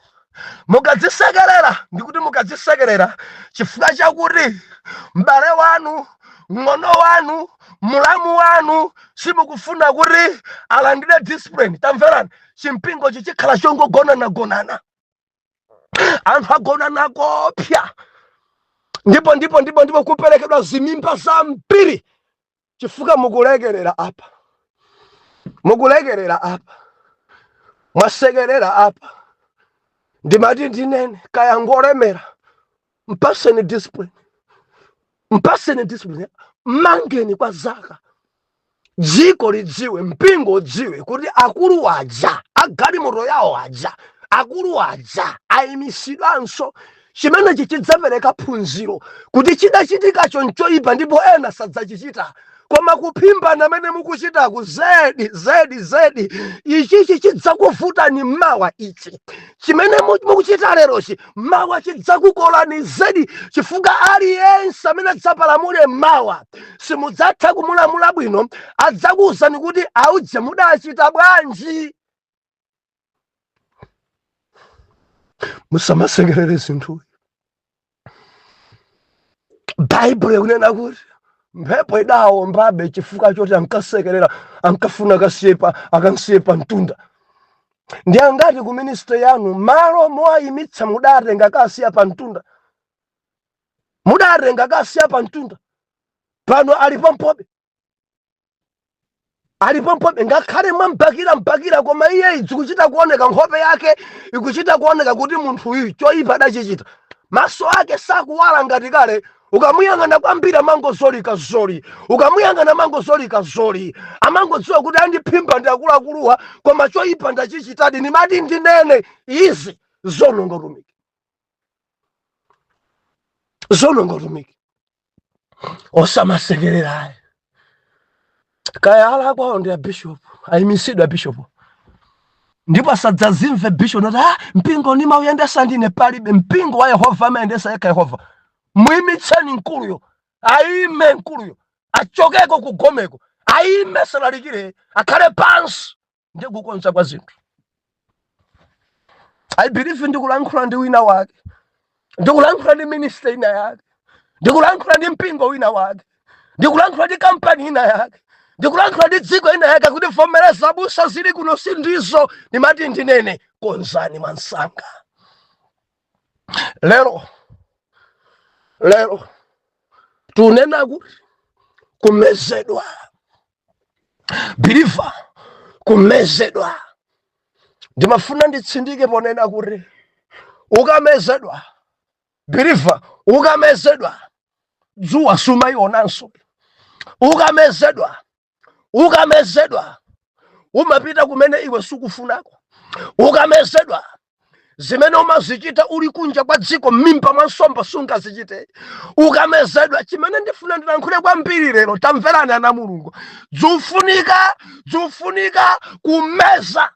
Mukadzisekerera, ndikuti mukadzisekerera chifukwa chakuti m'bale wanu, ng'ono wanu, mulamu wanu simukufuna kuti alandire discipline, tamverani, chimpingochi chikhala chongogonanagonana, anthu agonana kopya. Ndipo ndipo ndipo ndipo kuperekedwa zimimba zambiri chifukwa mukulekerera apa, mukulekerera apa, mwasekerera apa. Ndimati ndinene, kaya ngolemera, mpaseni discipline, mpaseni discipline, mmangeni kwa zaka, dziko lidziwe, mpingo udziwe kuti akulu aja agalimoto yawo aja, akulu aja ayimisidwanso. Chimenechi chidzapereka phunziro kuti chidachitikacho nchoyipa ndipo ena sadzachichita. Koma kuphimbana amene mukuchitaku, zedi zedi zedi, ichichi chidzakuvutani mawa. Ichi chimene mukuchita lerochi, mawa chidzakukolani zedi, chifukwa aliyense amene adzapalamule mawa simudzatha kumulamula bwino. Adzakuwuzani kuti auje mudachita bwanji. Musamasekerere zinthu. Baibulo ikunena kuti mphepo idawombabe chifukwa choti ankasekerera, ankafuna akansiye pa mtunda. Ndi angati ku ministry yanu malo mowayimitsa mudatenga kasiya pa mtunda, mudatenga kasiya pa mtunda? Pano alipompobe, alipompobe, ngakhale mwambakira mbakira, koma iye zikuchita kuoneka, nkhope yake ikuchita kuoneka kuti munthu uyu choyipa adachichita. Maso ake sakuwala ngati kale. Ukamuyang'ana kwambiri amangozolika zoli, ukamuyang'ana amangozolika zoli, amangodziwa kuti andiphimba ndi akuluakuluwa, koma choyipa ndachichitadi. Ndimati ndinene, izi zononga utumiki, zononga utumiki. Osamasekerera. Kaya alakwawo ndi abishopu, ayimisidwe abishopu, ndipo asadzazimve bishop nati, "Ah, mpingo ndimauyendesa ndine." Palibe mpingo wa Yehova, amayendesa yekha Yehova. Muyimitseni mkuluyo, ayime mkuluyo, achokeko kugomeko, ayime, salalikire, akhale pansi ndi kukonza kwa zinthu. I believe ndikulankhula ndi wina wake, ndikulankhula ndi ministry ina yake, ndikulankhula ndi mpingo wina wake, ndikulankhula ndi kampani ina yake, ndikulankhula ndi dziko ina yake kuti vomereza abusa, zili kuno si ndizo. Ndimati ndinene, konzani mwansanga. Lero lero tunena kuti kumezedwa, believer, kumezedwa. Ndimafuna nditsindike ponena kuti ukamezedwa, believer, ukamezedwa, dzuwa sumayionanso. Ukamezedwa, ukamezedwa, umapita kumene iwe sukufunako. Ukamezedwa, zimene umazichita uli kunja kwa dziko m'mimba mwa nsomba sungazichite ukamezedwa. Chimene ndifuna ndilankhule kwambiri lero, tamverani ana Mulungu, dzufunika, dzufunika kumeza.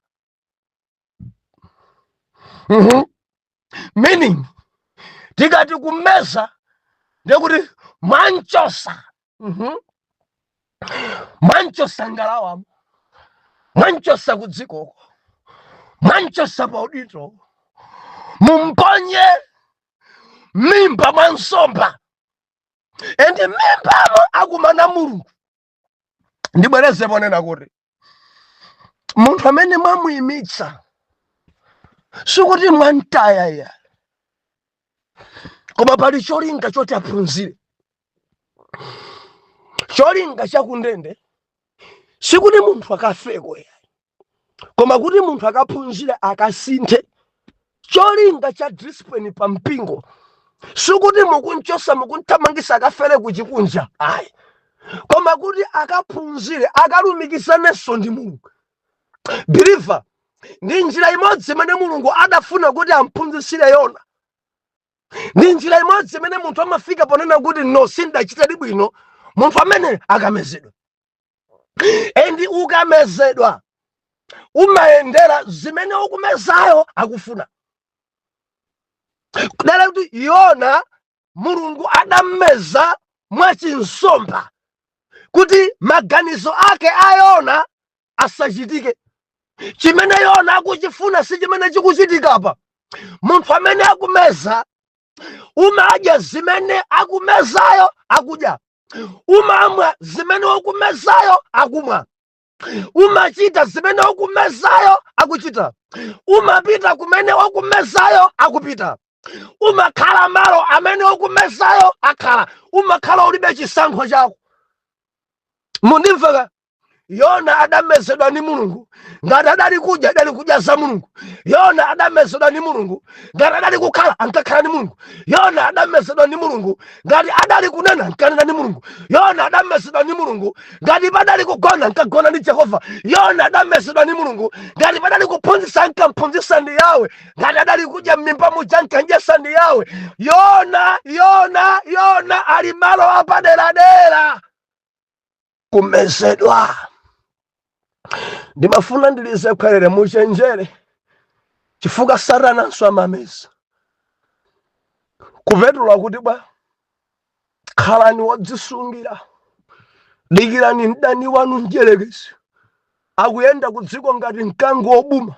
Meaning, tikati kumeza ndekuti mwanchosa, Mwanchosa ngalawamo, mwanchosa ku dzikoko, mwanchosa pa udindo, mumponye mimba mwa nsomba, and mimbamo akumana Mulungu. Ndibwereze ponena kuti munthu amene mwamuyimitsa sikuti mwamtaya iya, koma pali cholinga choti aphunzire. Cholinga chakundende sikuti munthu akafeko iya, koma kuti munthu akaphunzire, akasinthe. Cholinga cha discipline pa mpingo sikuti mukunchosa, mukunthamangisa akafere kuchikunja, ayi, koma kuti akaphunzire, akalumikizanenso ndi Mulungu. Believer, ndi njira imodzi imene Mulungu adafuna kuti amphunzitsire Yona. Ndi njira imodzi imene munthu amafika ponena kuti, "No, sindachitadi bwino." Munthu amene akamezedwa, and ukamezedwa umayendera zimene ukumezayo akufuna. Kudala kuti Yona Mulungu adammeza mwachinsomba kuti maganizo ake a Yona asachitike. Chimene Yona akuchifuna si chimene chikuchitika apa. Munthu amene akumeza, umadya zimene akumezayo akudya, umamwa zimene ukumezayo akumwa, umachita zimene ukumezayo akuchita, umapita kumene ukumezayo akupita. Umakhala malo amene ukumezayo akhala, umakhala ulibe chisankho chako. Mundimveka? Yona adamezedwa ndi Mulungu. Ngati adali kudya, adali kudya za Mulungu. Yona adamezedwa ndi Mulungu. Ngati adali kukhala, ankakhala ndi Mulungu. Yona adamezedwa ndi Mulungu. Ngati adali kunena, ankanena ndi Mulungu. Yona adamezedwa ndi Mulungu. Ngati padali kugona, ankagona ndi Jehova. Yona adamezedwa ndi Mulungu. Ngati padali kuphunzitsa, ankamphunzitsa ndi Yawe. Ngati adali kudya m'mimba muja, ankadyetsa ndi Yawe. Yona, Yona, Yona ali malo apaderadera kumezedwa. Ndimafuna ndilize khwerere, muchenjere, chifukwa Satananso amameza. Kupetula kuti bwa khalani wodzisungira, dikirani mdani wanu mdyerekezi akuyenda ku dziko ngati mkango wobuma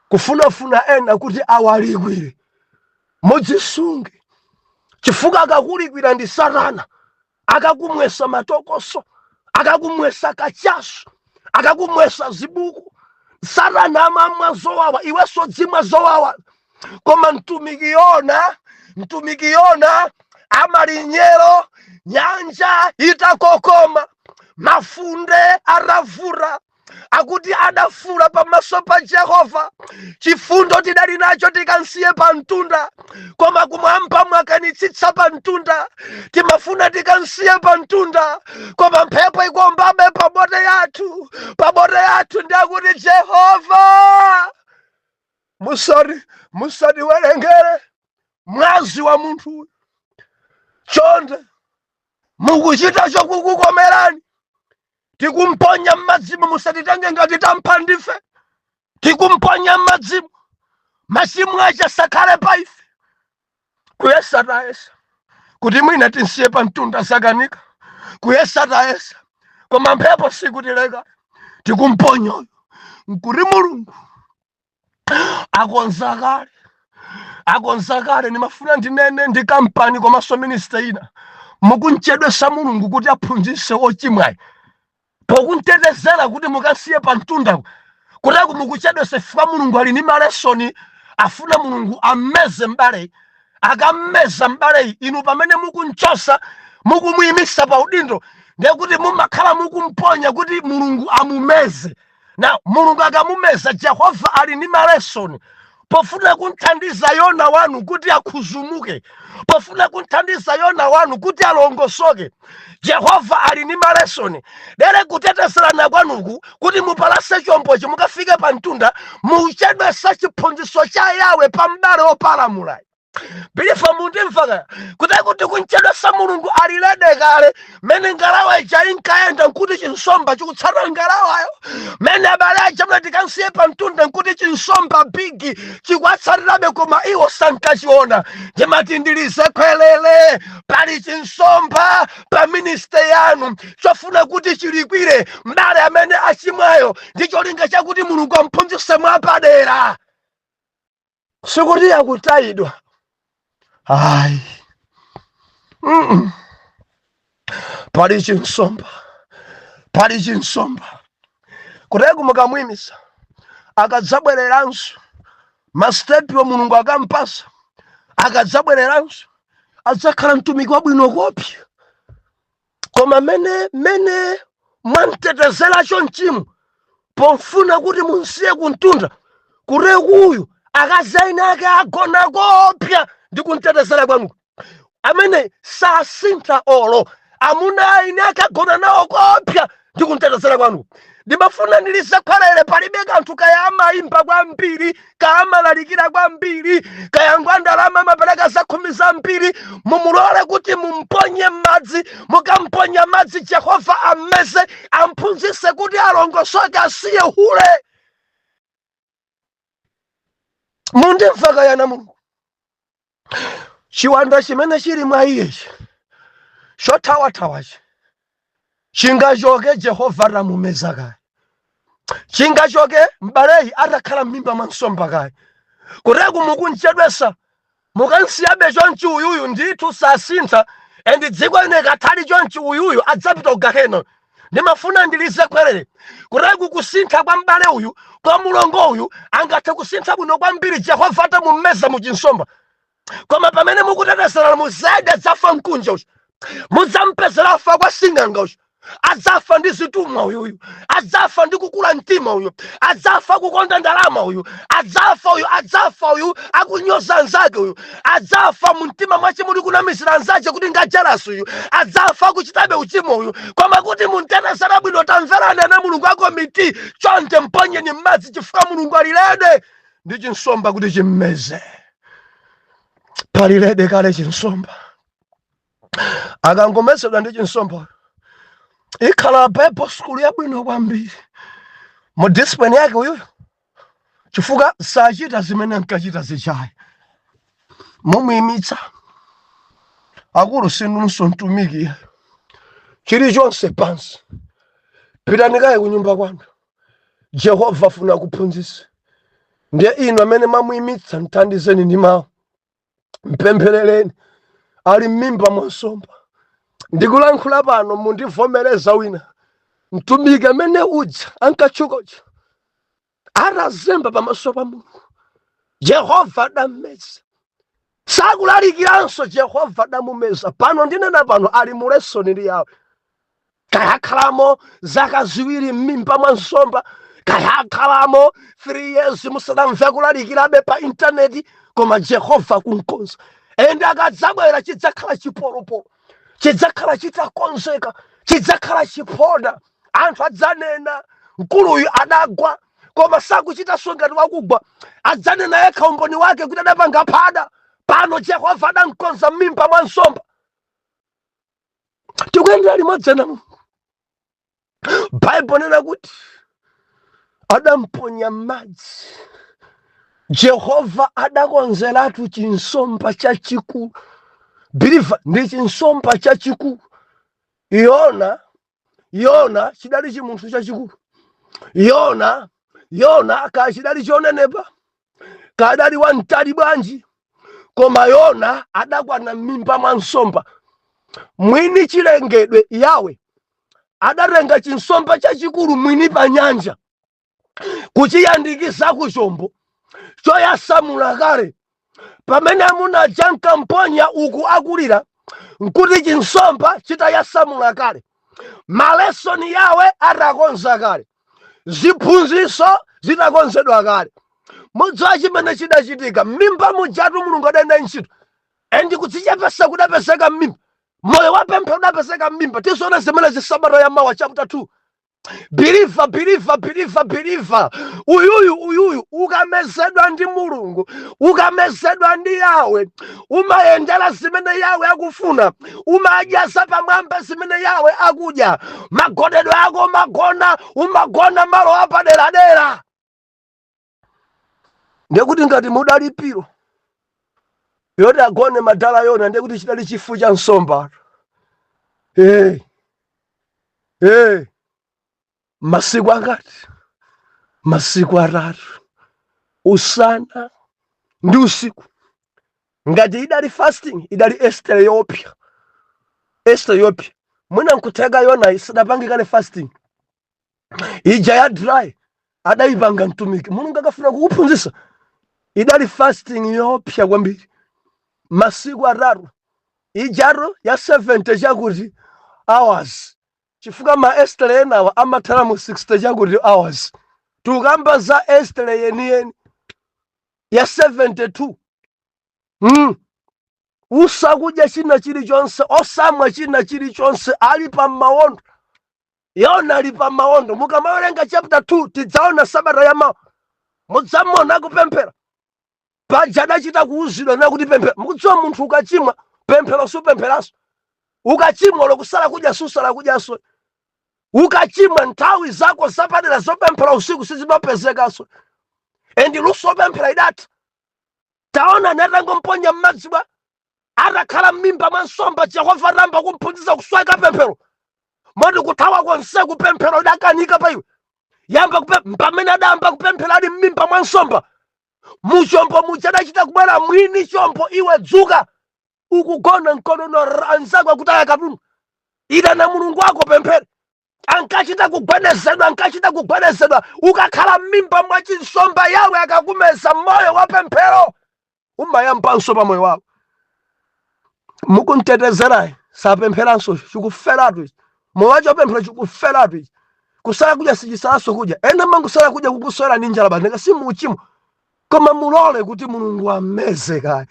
kufunafuna ena kuti awalikwire. Mudzisunge, chifukwa akakulikwira ndi Satana, akakumwesa matokoso, akakumwesa kachasu, akakumwesa zibuku. Satana amamwa zowawa, iwenso dzimwa zowawa. Koma mtumiki Yona, mtumiki Yona amalinyero, nyanja itakokoma, mafunde atavura, akuti adafula pamaso pa Jehova, chifundo tidali nacho tikansiye pa mtunda, koma kumwamba mwakanitsitsa pa mtunda. Timafuna tikansiye pa mtunda, koma mphepo ikuombabe pa bote yathu, pa bote yathu. Ndiakuti Jehova, musatiwerengere mwazi wa munthu uyu, chonde mukuchita chokukukomerani. Tikumponya m'madzimo, musatitenge ngati tampha ndife. Tikumponya m'madzimo, machimo ache asakhale pa ife. Kuyesa tayesa kuti mwina tinsiye pa mtunda, zakanika. Kuyesa tayesa, koma mphepo sikutileka, tikumponya uyu. Nkuti Mulungu akonza kale, akonza kale. Ndimafuna ndinene ndi kampani komanso ministry ina, mukunchedwesa Mulungu kuti aphunzitse ochimwayi pokuntetezera kuti mukasiye pa mtunda, kutako mukuchedwesa chifukwa Mulungu ali ndi malesoni. Afuna Mulungu ammeze m'baleyi. Akammeza m'baleyi, inu pamene mukunchosa, mukumuyimisa pa udindo, ndiye kuti mumakhala mukumponya kuti Mulungu amumeze. Na Mulungu akamumeza, Jehova ali ndi malesoni pofuna kunthandiza Yona wanu kuti akhuzumuke, pofuna kunthandiza Yona wanu kuti alongosoke. Jehova ali ndi malesoni. Dere kutetezerana kwanuku kuti mupalase chombochi mukafike pa mtunda, muchedwesa chiphunzitso cha Yawe pa m'bale wopalamulayi. Believer, mundimva kuti kunchedwesa Mulungu ali ready kale. Mene ngalawa ija inkayenda, nkuti chinsomba chikutsata ngalawayo. Mene abale aja mnati tikansiye pa mtunda, nkuti chinsomba big chikuwatsatirabe, koma iwo sankachiona. Ndimati ndilize khwelele, pali chinsomba pa ministry yanu chofuna kuti chilikwire m'bale amene achimwayo, ndi cholinga chakuti Mulungu amphunzitse mwapadera. Sikuti akutayidwa, ayi. Pali chinsomba, pali chinsomba kuteko. Mukamuyimisa, akadzabwereranso, masitepiwo Mulungu akampasa, akadzabwereranso adzakhala mtumiki wabwino kopya. Koma mene mwamtetezeracho mchimo pomfuna kuti munsiye kuntunda, kutekuyu akazi aine ake agona kopya ndi kumtetezera kwanu, amene sasintha olo amuna aine ake agona nawo kopya ndi kumtetezera kwanu. Ndimafuna ndilizakhwalere, palibe kanthu kaya amayimba kwambiri, kaya amalalikira kwambiri, kaya ngwa ndalama, amapereka zakhumi zambiri, mumulole kuti mumponye m'madzi. Mukamponya madzi, Jehova ameze, amphunzitse kuti alongosoke, asiye hule. Mundimva kayana? Mulungu, chiwanda chimene chili mwa iyechi chothawathawachi chingachoke Jehova atamumeza kaya, chingachoke m'baleyi atakhala m'mimba mwa nsomba kaya. Kuteku mukunchedwesa, mukansiyabe chonchi uyuyu ndithu sasintha, and dziko ine kathali chonchi uyuyu adzapita kugahena. Ndimafuna ndilize khwerere, kuteku kusintha kwa m'bale uyu, kwa mulongo uyu, angathe kusintha bwino kwambiri Jehova atamumeza muchinsomba. Koma pamene mukutetezerana, muzedi adzafa mkunja uyu, mudzampezera afa kwa sing'anga uyu, adzafa ndi zitumwa uyuyu, adzafa ndi kukula mtima uyu, adzafa kukonda ndalama uyu, adzafa uyu, adzafa uyu akunyoza anzake uyu, adzafa mu mtima mwache muli kunamizira anzache kuti ngajelasi uyu, adzafa kuchitabe uchimo uyu. Koma kuti muntetezera bwino, tamverani ana Mulungu akomiti, chonde mponyeni m'madzi, chifukwa Mulungu ali ready ndi chinsomba kuti chimmeze. Pali ready kale chinsomba. Akangomezedwa ndi chinsomba, ikhala Bible school yabwino kwambiri mu discipline yake uyuyo, chifukwa sachita zimene ankachita zichayi. Mumuyimitsa, akulu, sinunso mtumiki, chilichonse pansi, pitani kaye kunyumba kwanu, Jehova afuna kuphunzitsa. Ndiye inu amene mamuyimitsa, mthandizeni ndi mawu, mpempherereni. Ali m'mimba mwa nsomba ndikulankhula pano, mundivomereza. Wina mtumiki amene uja ankatchuka uja, atazemba pamaso pa Mulungu, Jehova adammeza. Sakulalikiranso, Jehova adamumeza. Pano ndinena pano ali mu lesson ndi yawo. Kayakhalamo zaka 2 m'mimba mwa nsomba, kayakhalamo 3 years musadamve kulalikirabe pa intaneti, koma Jehova kunkonza. Ende akadzabwera chidzakhala chipolopolo, chidzakhala chitakonzeka, chidzakhala chiphona. Anthu adzanena mkuluyu adagwa koma sakuchitanso ngati wakugwa. Adzanena yekha umboni wake kuti adapanga phada. Pano Jehova adamkonza m'mimba mwa nsomba. Tikuyendera limodzi na Mulungu. Baibo nena kuti adamponya m'madzi, Jehova adakonzeratu chinsomba chachikulu. Believer, ndi chinsomba chachikulu. Yona, Yona chidali chimunthu chachikulu. Yona, Yona kaya chidali chonenepa, kadali wamtali bwanji, koma Yona adakwana m'mimba mwa nsomba. Mwini chilengedwe Yawe adatenga chinsomba chachikulu mwini pa nyanja, kuchiyandikiza ku chombo choyasamula kale. Pamene amuna aja nkamponya uku akulira, nkuti chinsomba chitayasamula kale, ma lesson Yawe atakonza kale, ziphunzitso zitakonzedwa kale. Mudziwa chimene chidachitika m'mimba mujatu? Mulungu adayenda ntchito and kudzichepesa kudapezeka m'mimba, moyo wa pemphero udapezeka m'mimba. Tizoona zimene zisabata ya mawa, chapter 2. Believer, believer, believer, believer, uyuyu, uyuyu, ukamezedwa ndi Mulungu, ukamezedwa ndi Yawe, umayendera zimene Yawe akufuna, umadya zapamwamba zimene Yawe akudya, magonedwe ako umagona, umagona malo apaderadera. Ndekuti ngati mudali pillow yoti agone madala Yona, ndekuti chidali chifu cha nsomba. Hey. Hey. Masiku angati? Masiku 3, usana ndi usiku. Ngati idali fasting, idali Esther yopya, Esther yopya. Mwina nkutheka Yona isadapangikale fasting ija ya dry, adayipanga mtumiki. Mulungu akafuna kukuphunzitsa, idali fasting yopya kwambiri, masiku 3 ijaro ya 70 chakuti hours, chifukwa ma Esther enawa amathala mu 60 chakuti hours. Tukamba za Esther yeniyeni ya 72. Usakudya china chilichonse, osamwa china chilichonse, ali pa mawondo. Yona ali pa mawondo. Mukamawerenga chapter 2, tidzaona sabata ya mawa, mudzamona akupemphera. Paja adachita kuuzidwa na kuti pemphera. Mukudziwa munthu ukachimwa, pemphero supempheranso. Ukachimwa, lokusala kudya susala kudyanso. Ukachimwa, nthawi zako zapadera zopemphera usiku sizimapezekanso, and luso opemphera idatha. Taona, natangomponya m'madzi bwa, atakhala m'mimba mwa nsomba, Jehova atamba kumphunzitsa kusweka pemphero, moti kuthawa konse kupemphero idakanika pa iwe. Yamba pamene adayamba kupemphera ali m'mimba mwa nsomba, muchombo muja adachita kubwera mwini chombo: "Iwe dzuka, ukugona mkonono, anzako akutaya katundu, itana Mulungu wako, pemphere." Ankachita kugwedezedwa, ankachita kugwedezedwa. Ukakhala m'mimba mwa chinsomba, Yawe akakumeza, moyo wa pemphero Umayambanso pa moyo wako. Mukumtetezerayi sapempheranso, chikuferatu ichi. Moyo wacho wapemphera chikuferatu ichi. Kusala kudya sichisalanso kudya. Ena mangosala kudya kukuswera ndi njala basi, nanga si muchimo. Koma mulole kuti Mulungu ameze kaya,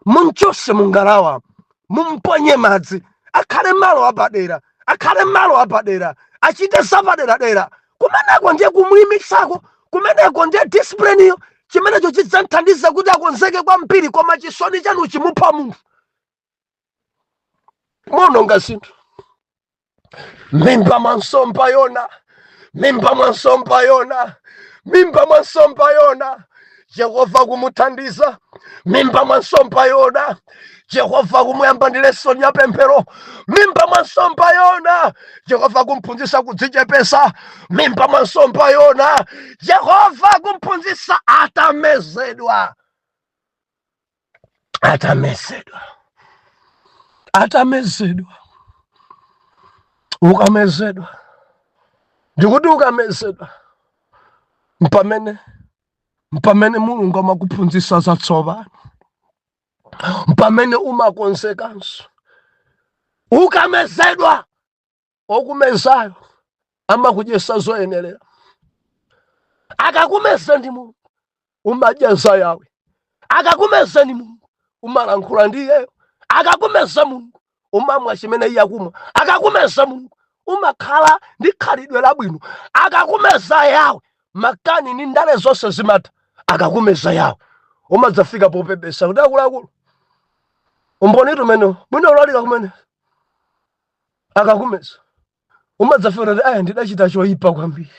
mumchose mungalawa, mumponye madzi, akhale malo apadera, akhale malo apadera, achite zapaderadera. Kumeneko ndiye kumuyimitsako, kumeneko ndiye discipline iyo. Chimenecho chidzamthandiza kuti akonzeke kwambiri. Koma chisoni chanu chimupha munthu, muononga zinthu. Mimba mwa nsomba Yona, mimba mwa nsomba Yona, mimba mwa nsomba Yona, Jehova kumuthandiza. Mimba mwa nsomba Yona, Jehova kumuyamba ndi lesson ya pemphero. Mimba mwa nsomba Yona, Jehova kumphunzitsa kudzichepesa. Mimba mwa nsomba Yona, Jehova kumphunzitsa atamezedwa, atamezedwa, atamezedwa. Ukamezedwa, ndikuti ukamezedwa, mpamene Mulungu amakuphunzitsa zatsopano, mpamene umakonzekanso. Ukamezedwa, okumezayo amakudyesa zoyenerera. Akakumeza ndi Mulungu, umadya za Yawe. Akakumeza ndi Mulungu, umalankhula ndi iyeyo. Akakumeza Mulungu, umamwa chimene iye akumwa. Akakumeza Mulungu, umakhala ndi khalidwe labwino. Akakumeza Yawe, makani ndi ndale zonse zimatha. Akakumeza Yawe, umadzafika popepesa kuti akuluakulu, umbonitu umene mwina ulalika kumene. Akakumeza, umadzafika kuti aya, ndidachita choyipa kwambiri,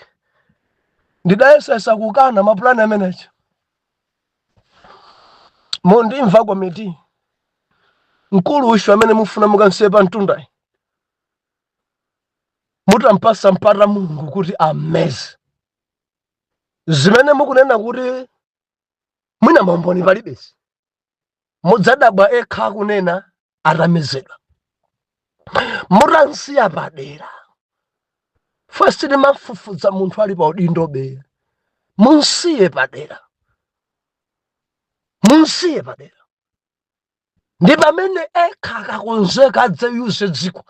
ndidayesesa kukana mapulani amenecha. Mundimva komiti, mkulu ushu amene mufuna mukansiye pa mtundayi, mutampasa mpata Mulungu kuti ameze zimene mukunena kuti mwina maumboni palibesi, mudzadabwa ekha akunena atamezedwa. Mutansiya padera, first timafufudza munthu ali pa udindo be, munsiye padera, munsiye padera, ndi pamene ekha akakonzeka adzayuze dziko.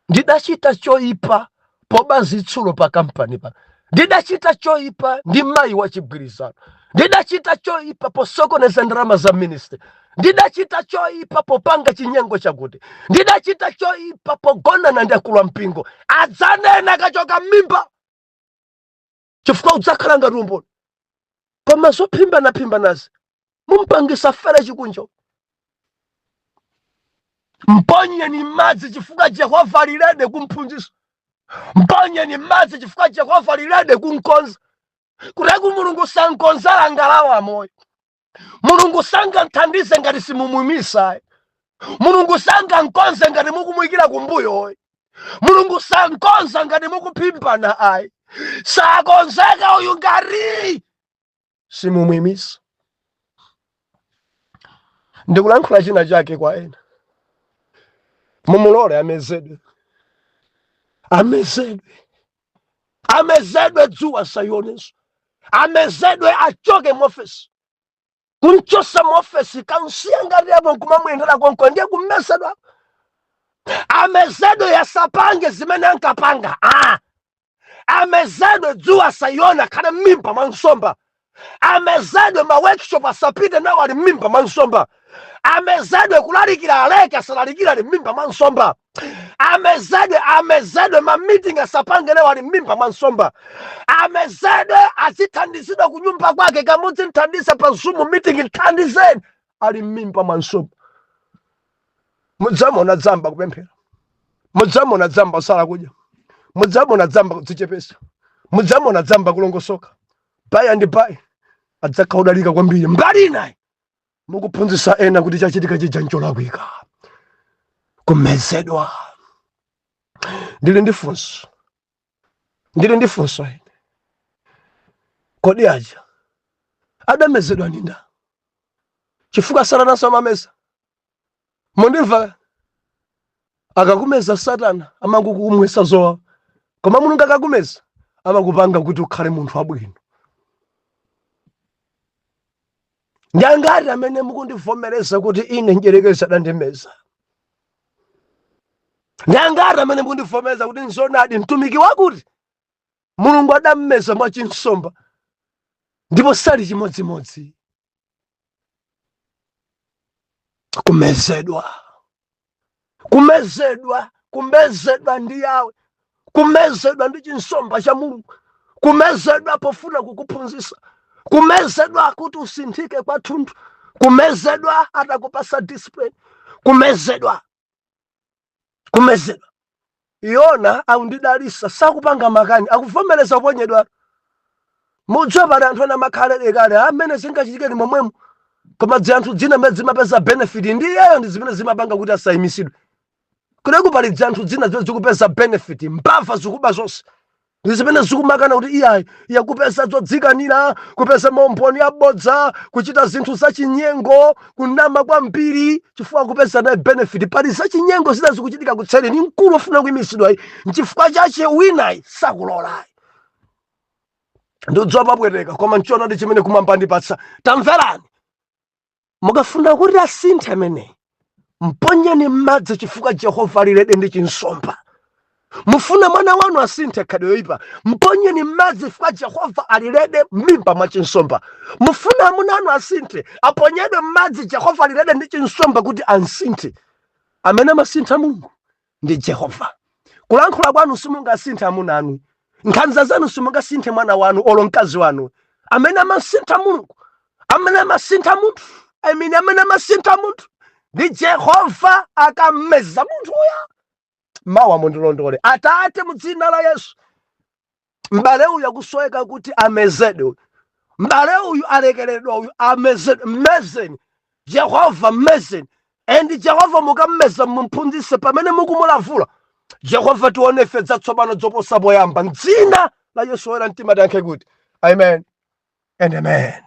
Ndidachita choyipa poba zitsulo pa kampani pa, ndidachita choyipa ndi mayi wa chigwirizano, ndidachita choyipa posokoneza ndalama za ministry, ndidachita choyipa popanga chinyengo chakuti, ndidachita choyipa pogonana ndi akulu ampingo. Adzanena kachoka m'mimba, chifukwa udzakhala ngati umboni. Koma zophimbana-phimbanazi mumpangisa fere chikunja. Mponyeni madzi chifukwa Jehova ali ready kumphunzitsa. Mponyeni madzi chifukwa Jehova ali ready kumkonza. Kuteku Mulungu sankonzala ngalawa moyo. Mulungu sangamthandize ngati simumumisa. Mulungu sangamkonze ngati mukumuyikira kumbuyo. Mulungu sankonza ngati mukuphimbana ayi. Sakonzeka uyu ngati simumuyimisa. Ndikulankhula china chake kwa ena, mumulole amezedwe, amezedwe, amezedwe, dzuwa sayionenso, amezedwe, achoke muofesi. Kunchosa muofesi kansiya ngati apo nkumamuyendera konko, ndiye kumezedwa. Amezedwe, yasapange zimene ankapanga. Amezedwe, dzuwa sayiona, akhale m'mimba mwa nsomba. Amezedwe, ma workshop asapite nawo, ali m'mimba mwa nsomba. Amezedwe, kulalikira aleke, asalalikire, ali m'mimba mwa nsomba. Amezedwe, amezedwe, ma meeting asapange nawo, ali m'mimba mwa nsomba. Amezedwe, azithandizidwa ku nyumba kwake, kamudzimthandiza pa Zoom meeting, thandizeni, ali m'mimba mwa nsomba. Mudzamona dzamba kupemphera, mudzamona dzamba kusala kudya, mudzamona dzamba kudzichepesa, mudzamona dzamba kulongosoka. By and by adzakhala odalika kwambiri. Mbali inayi mukuphunzitsa ena kuti chachitika chija ncholakwika. Kumezedwa. Ndili ndi funso, ndili ndi funso ine. Kodi aja adamezedwa ndi ndani? Chifukwa Satananso amameza. Mundimva? Akakumeza Satana amangokumwesa zowawa, koma Mulungu akakumeza amakupanga kuti ukhale munthu wabwino. Ndi angati amene mukundivomereza kuti ine mdyerekezi adandimeza? Ndi angati amene mukundivomereza kuti nzonadi mtumiki wakuti Mulungu adammeza mwachinsomba ndipo sali chimodzimodzi? Kumezedwa, kumezedwa, kumezedwa ndi Yawe, kumezedwa ndi chinsomba cha Mulungu, kumezedwa pofuna kukuphunzitsa, kumezedwa kuti usinthike kwathunthu, kumezedwa atakupasa discipline, kumezedwa, kumezedwa. Yona akundidalisa, sakupanga makani, akuvomereza kuponyedwa. Mudziwa pali anthu ena amakhala kale amene zingachitike ni momwemo, koma dzianthu dzina zimene zimapeza benefit ndi iyeyo ndi zimene zimapanga kuti asayimisidwe. Kuleku pali dzianthu dzina zimene zikupeza benefit, mbava zikuba zonse ndi zimene zikumakana kuti iyayi yakupeza zodzikanira, kupeza maumboni abodza, kuchita zinthu zachinyengo, kunama kwambiri chifukwa kupeza naye benefit. Pali zachinyengo zina zikuchitika kutseri ni mkulu ofuna kuyimisidwa, nchifukwa chache winayi sakulolayi. Ndiudziwa papweteka, koma nchoonadi chimene kumwamba ndipatsa. Tamverani, mukafuna kuti asinthe ameneyi, mponyeni m'madzi chifukwa Jehova ali ready ndi chinsomba. Mufuna mwana wanu asinthe khalidwe yoyipa, mponyeni m'madzi chifukwa Jehova ali ready m'mimba mwa chinsomba. Mufuna amuna anu asinthe, aponyedwe m'madzi, Jehova ali ready ndi chinsomba kuti ansinthe. Amene amasintha Mulungu ndi Jehova. Kulankhula kwanu simungasinthe amuna anu, nkhanza zanu simungasinthe mwana wanu olo mkazi wanu. Amene amasintha Mulungu, amene amasintha munthu, I mean, amene amasintha munthu ndi Jehova akammeza munthu uya. Mawa mundilondole. Atate, mu dzina la Yesu, m'bale uyu akusoweka kuti amezedwe, m'bale uyu alekeredwa, uyu amezedwe. Mmezeni Jehova, mmezeni. And Jehova, mukammeza mumphunzitse pamene mukumulavula. Jehova, tione ife zatsopano zoposa poyamba. Mdzina la Yesu woyera mtima tiyankhe kuti amen and amen.